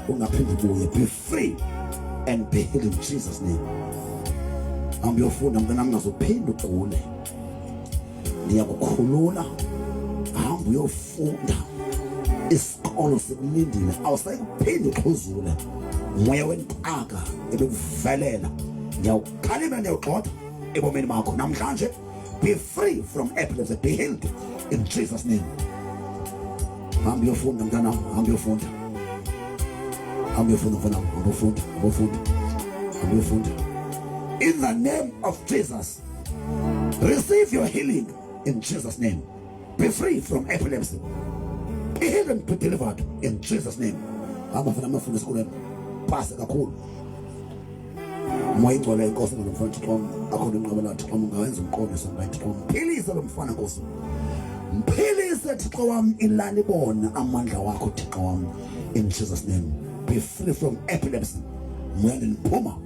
S1: ungaphinde ubuye. Be free and be healed in Jesus name. Hamba uyofunda mntanam, ungazuphinde ugule, ndiyakukhulula, hamba uyofunda, isikolo sikulindile, awusayi kuphinde uxhuzule. Moya wentaka ebekuvelela, ndiyawukhalima, ndiyawugxotha ebomini bakho namhlanje. Be free from epilepsy, be healed in Jesus name. Hamba uyofunda mntanam, hamba uyofunda, hamba uyofunda mfanam, hamba uyofunda, hamba uyofunda, hamba uyofunda. In the name of Jesus, receive your healing in Jesus name. Be free from epilepsy, be healed and be delivered in Jesus name. Hamba mfana, amafunda esikolweni, pase kakhulu. Moya ingcwele inkosi ngalo mfana, Thixo wam, akho nto inqabela, Thixo wam, ungawenza umqondiso ngaye, Thixo wam, mphilise lo mfana, Nkosi, mphilise Thixo wam, ilali bona amandla wakho Thixo wam, in Jesus name. Be free from epilepsy, moya ndiniphuma,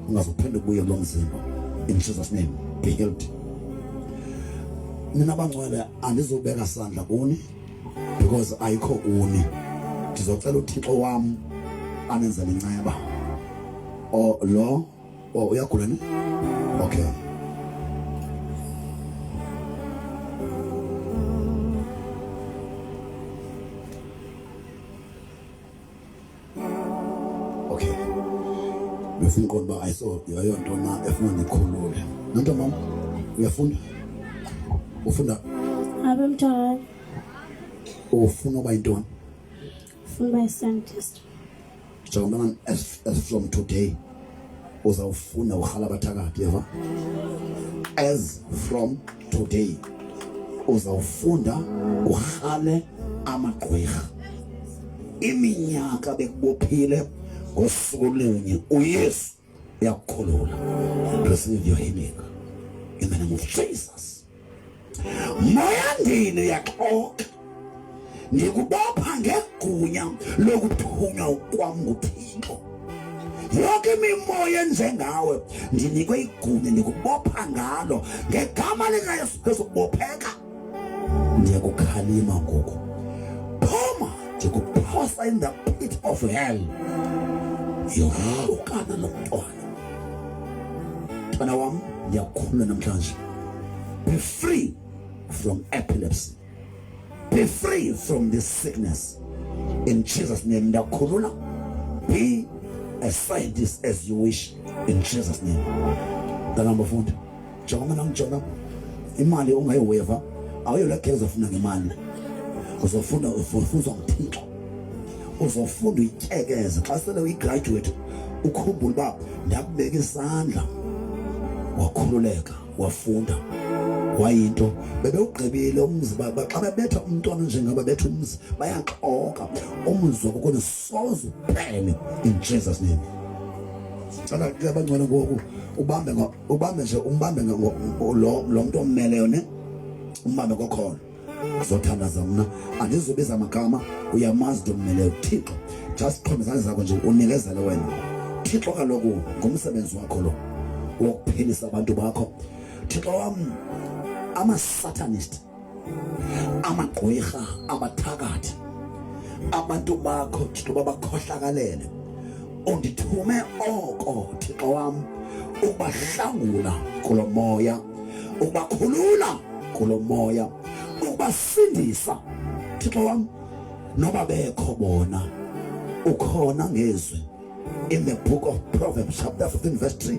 S1: ungazuphinde ubuye kulo mzimba, in Jesus name. Be healed. Nina bangcwele andizubeka sandla kuni because ayikho kuni. Ndizocela uThixo wam anenzele inceba. O lo oh uyagula ne? Okay. Okay. Befuna uqonda uba ayiso yoyo nto na efuna ndikhulule. Nonto mama uyafunda? Ufunda?
S2: Abe mntwana.
S1: Ufuna uba yintoni?
S2: Ufuna uba yi-scientist.
S1: Jonga mntana as from today uzawufunda urhala abathakathi yeva? As from today uzawufunda urhale amagqwirha. Iminyaka bekubophile ngosuku olunye uYesu uyakukhulula. Receive your healing in the name of Jesus. Moya ndini uyaxoka. Ndikubopha ngegunya lokuthunywa kwam nguThixo. Yonke imimoya enjengawe ndinikwe igunya ndikubopha ngalo ngegama likaYesu Kristu bopheka. Ndiyakukhalima ngoku. Phuma ndikuphosa in the pit of hell. Yohlukana nomntwana. Mntwana wam ndiyakukhulula namhlanje. Be free from epilepsy. Be free from this sickness. In Jesus' name, ndiyakukhulula. Be a scientist as you wish. In Jesus' name. Mntana mfunda. Jonga mna ngijonga imali ungayiweva awuyo la gele uzofuna ngemali. Uzofunda ufunzwa nguThixo. Uzofunda uyityekeze xa sele uyigraduate ukhumbule uba ndakubeka isandla wakhululeka wafunda wayinto bebewugqibile umzi xa bebetha umntwana njengaba betha umzi bayaxoka umzi wakokona soze uphele in Jesus name. Cela ke abangcwele ngoku ubambe ubambe nje umbambe lo lo mntu ommeleyo ne umbambe kokholo zothandaza mna andizubiza amagama uyamazi into ommeleyo Thixo just xhoma izandla zakho nje unikezele wena Thixo kaloku ngumsebenzi wakho lo wokuphilisa abantu bakho Thixo wam ama-satanist amagqwirha abathakathi abantu bakho Thixo babakhohlakalele undithume oko Thixo wam ukubahlangula kulo moya ukubakhulula kulo moya ukubasindisa Thixo wam noba bekho bona ukhona ngezwi in the book of Proverbs chapter 15 verse 3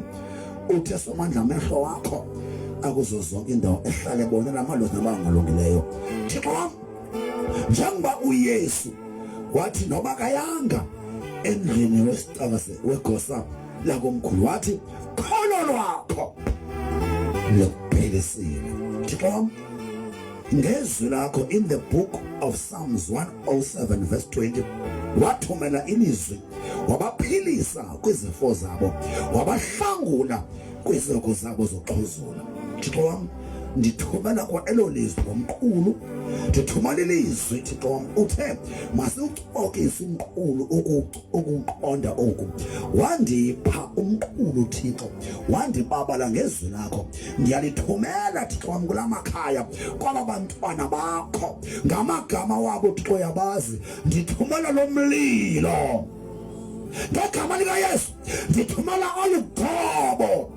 S1: uthe somandla amehlo wakho akuzo zonke indawo ehlale bona lamalozwi nabangalungileyo Thixo wam njengoba uYesu wathi noba kayanga endlini wesicaka wegosa lakomkhulu wathi kholo lwakho lukuphilisile Thixo wam ngezwi lakho in the book of Psalms 107 verse 20 wathumela ilizwi wabaphilisa kwizifo zabo wabahlangula kwizoko zabo zoxhuzula Thixo wam ndithumela kwa elo lizwi ngomqulu ndithumela ilizwi Thixo wam uthe masiwucokise umqulu ukuqonda oku wandipha umqulu Thixo wandibabala ngezwi lakho ndiyalithumela Thixo wam kula makhaya kwaba bantwana bakho ngamagama wabo Thixo yabazi ndithumela lo mlilo ngegama likaYesu ndithumela olu gobo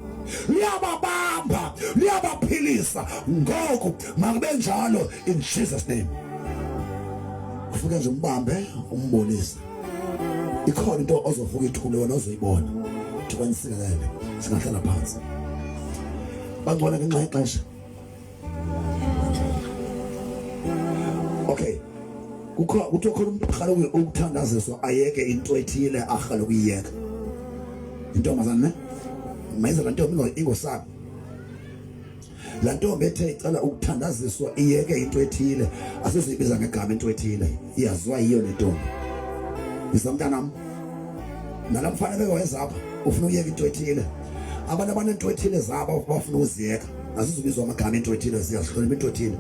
S1: luyababamba luyabaphilisa ngoku makube njalo in Jesus name ufike nje umbambe umbonise ikhona into ozovuka ithule wena ozoyibona Thixo anisikelele singahlala phansi bangcwele ngenxa yexesha okay kukho kuthiwa khona umuntu oqala ukuthandaziswa ayeke into ethile arhale ukuyiyeka intombazane ne mayiza la ntombi ingosabi la ntombi ethe icela ukuthandaziswa iyeke into ethile asizibiza ngegama into ethile iyaziwa yiyo le ntombi yisamntanam nala mfana beke wayezapha ufuna ukuyeka into ethile abantu abanento ethile zabo bafuna ukuziyeka asizubizwa amagama into ethile siyazihlonipha into ethile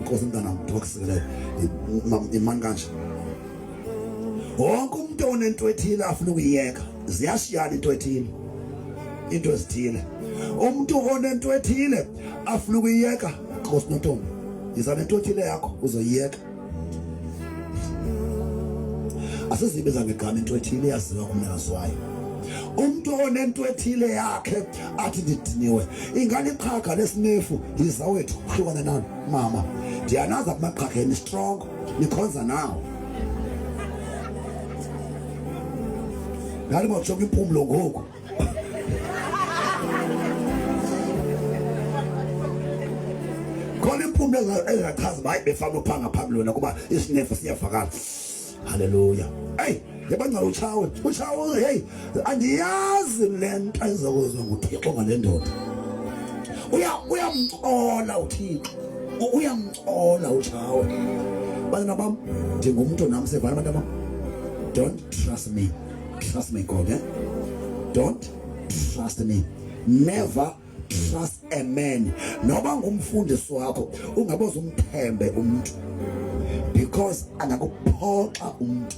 S1: inkosi mntanam ndikusikelele imani kanje wonke umuntu onento ethile afuna ukuyiyeka ziyashiyana into ethile into ezithile umuntu onento ethile afuna ukuyiyeka Nkosi nontombi, yiza nento ethile yakho uzoyiyeka. Asizibiza ngegama into ethile yaziwa kumnikazi wayo. Umntu onento ethile yakhe athi ndidiniwe, ingaliqhaga lesinefu, yiza wethu, hlukana nani mama. Ndiyanazi apha emaqhageni strong, nikhonza nawo. Ngathi bajonga impumlo ngoku. Khona impumlo engachazi uba hayi befana uphanga phambili wena kuba isinefu siyavakala. Haleluya. Eyi, yabangcala utshawe, utshawe, hey, andiyazi le nto ezokuzwa nguThixo ngale ndoda. Uyamcola uThixo, uyamcola utshawe. Bantwana bam, ndingumntu nam, sevana bantwana bam. Don't trust me. Trust my God, eh? Don't trust me. Never trust a man. Noba ngumfundisi wakho, ungaboze umthembe umuntu. Because angakuphoxa umuntu.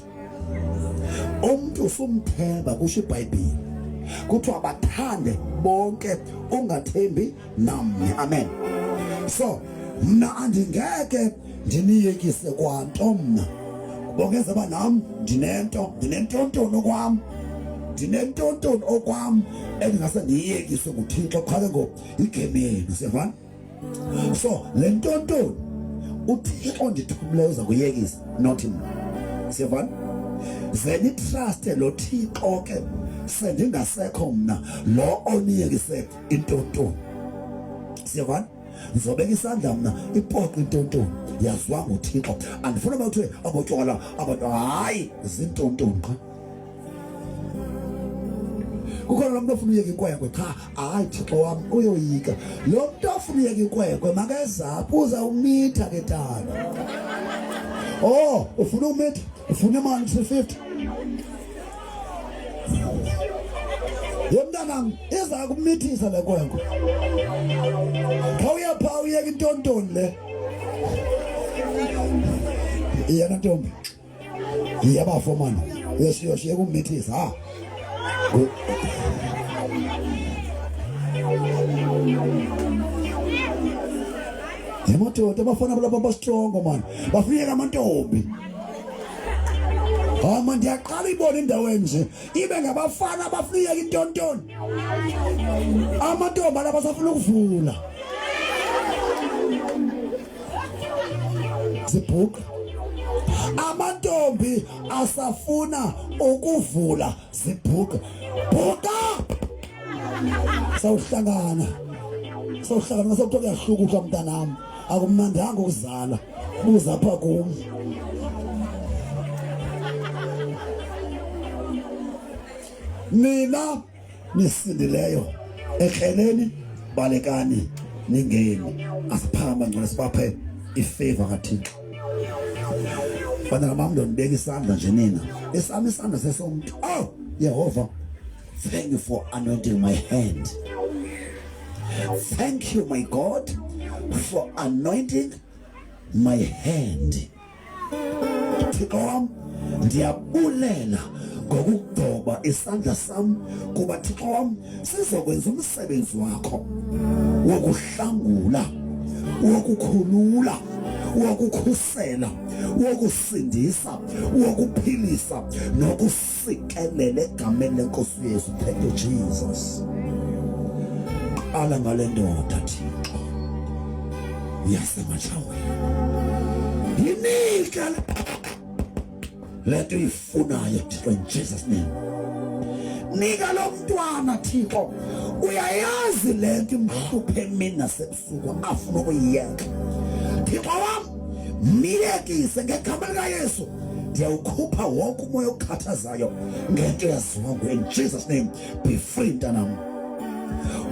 S1: Umuntu usumthemba kusho iBhayibheli. Kuthiwa bathande bonke ungathembi namnye. Amen. So, mna andingeke ndiniyekise kwanto mna. Bongeza uba nam ndinento, ndinentontoni okwam. Ndinentontoni okwam endingase ndiyiyekiswe nguThixo qha ke ngoku igame yenu, siyavana? So le ntontoni uThixo ndithumileyo uza kuyekisa, not mna. Siyavana? Ze nitruste lo Thixo ke sendingasekho mna lo oniyekise intontoni. Siyavana? Ndizobeka isandla mna ipoqo intontoni yaziwa nguThixo. Andifuni uba kuthiwe abotywala abantu, hayi zintontoni qha. Kukhona lo mntu ofuna uyeka inkwenkwe, cha, hayi Thixo wam uyoyika. Lo mntu ofuna uyeka inkwenkwe makeza uza umitha ke tata. Oh, ufuna umitha? Ufuna imali 350? Ye mntanam, iza kumithisa le nkwenkwe. Khawuya phaa uyeka intontoni le. Iyena ntombi. Yiya bafo mani. Uyoshiya kumithisa ha. Yemadoda abafana balapha abastrongo mani. Bafika amantombi. Hayi man, ndiyaqala ibona indawo enje. Ibe ngabafana abafika intontoni. Amantombi alapha asafuna ukuvula. Zibhuqa. Amantombi asafuna ukuvula zibhuqa. Bhuqa! Sawuhlangana. Sawuhlangana ngase kuthiwa kuyahlukuhlwa mntanam. Akumnandanga ukuzala. Buza apha kum. Nina nisindileyo ekreleni balekani ningeni. Asiphakama ngcwele sibaphe ifavor kaThixo. Bantwana bam, ndonibeka isandla nje nina. Esam isandla sesomntu. Oh Yehova, thank you for anointing my hand. Thank you my God for anointing my hand. Thixo wam, ndiyabulela ngokugcoba isandla sam kuba Thixo wam sizokwenza umsebenzi wakho wokuhlangula, wokukhulula, wokukhusela, wokusindisa, wokuphilisa nokusikelela egameni lenkosi uYesu. Thank you Jesus. Qala ngale ndoda Thixo yasematshaweni, yinike le nto uyifunayo Thixo, in Jesus name. Nika lo mntwana Thixo, uyayazi le nto imhluphe emini nasebusuku afuna ukuyiyeka. Thixo wam, myekise ngegama likaYesu. Ndiyawukhupha wonke umoya okukhathazayo ngento yaziwa nguye, in Jesus name. Be free mntanam.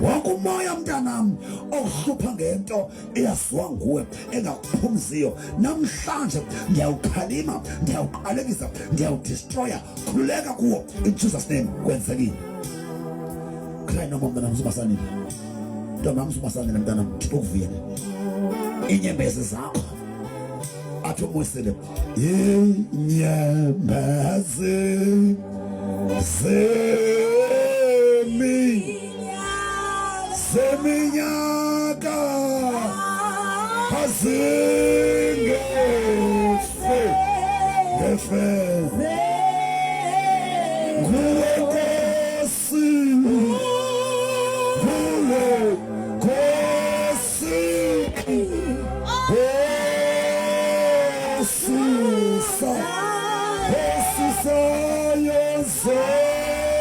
S1: Wonke umoya mntanam okuhlupha ngento eyaziwa nguwe engakuphumziyo namhlanje, ndiyawukhalima, ndiyawuqalekisa, ndiyawudestroya. Khululeka kuwo in Jesus name. Kwenzekile. Cry no more mntanam, subasanile ntombam, subasanile mntanam. Thixo ukuvuyele iinyembezi zakho. Athi uMosile, iinyembezi zemi zeminyaka.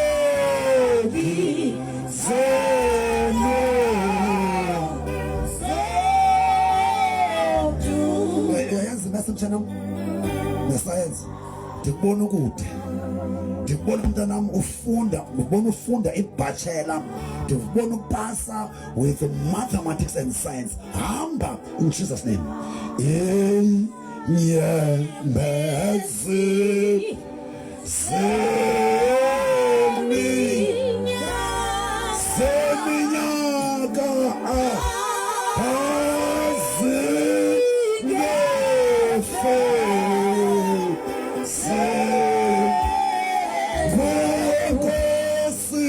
S1: Zeni zenu Uyayazi mase mtshanam nesayensi ndikubona ukude ndikubona mntanam ufunda ndikubona ufunda ibachelor ndikubona upasa with mathematics and science hamba in Jesus name inyembezi zeminyaka azingefe Nkosi nguwe Nkosi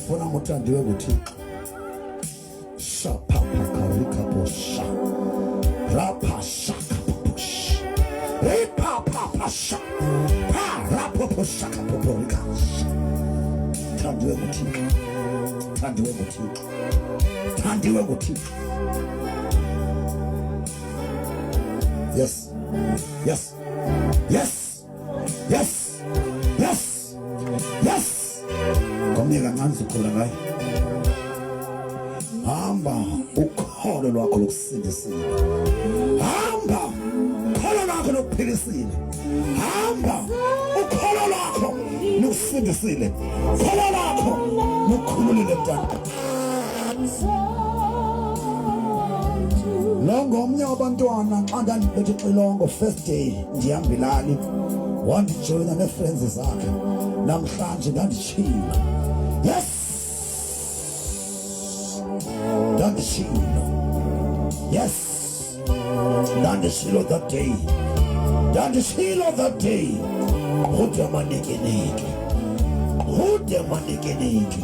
S1: Funa muthandiwe nguThixo. Shapapakarukaposha. Rapashakapoposh. Repapapasha. Parapoposhakapoporikasha. Thandiwe nguThixo. Thandiwe nguThixo. Thandiwe nguThixo. Yes. Yes. Yes. Yes. Yes. Yes. Ngomnye kancane sikhulula ngayo. Hamba ukholo lwakho lokusindisile. Hamba ukholo lwakho lokuphilisile. Hamba ukholo lwakho lokusindisile. Ukholo lwakho lukhululile mntana. Lo ngomnye wabantwana xa ndandibethe ixilongo first day ndihamba ilali wandijoyina nee-friends zakhe namhlanje ndanditshilo yes ndanditshilo yes ndanditshilo that day ndanditshilo that day hude amanikiniki hude amanikiniki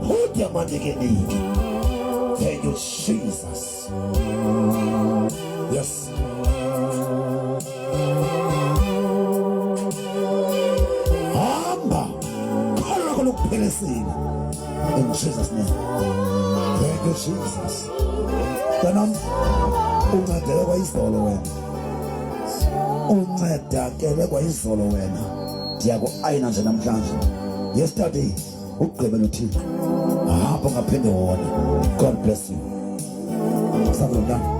S1: hude amanikiniki thank you jesus Yes. Hamba. Kholo lakho lokuphilisile. In Jesus name. Thank you Jesus. Mntanam uncedeke kwayizolo wena. Uncedakele kwayizolo wena. Ndiyaku-ayina nje namhlanje. Yesterday ugqibe noThixo. Hamba ungaphinde wona. God bless you. Sabona.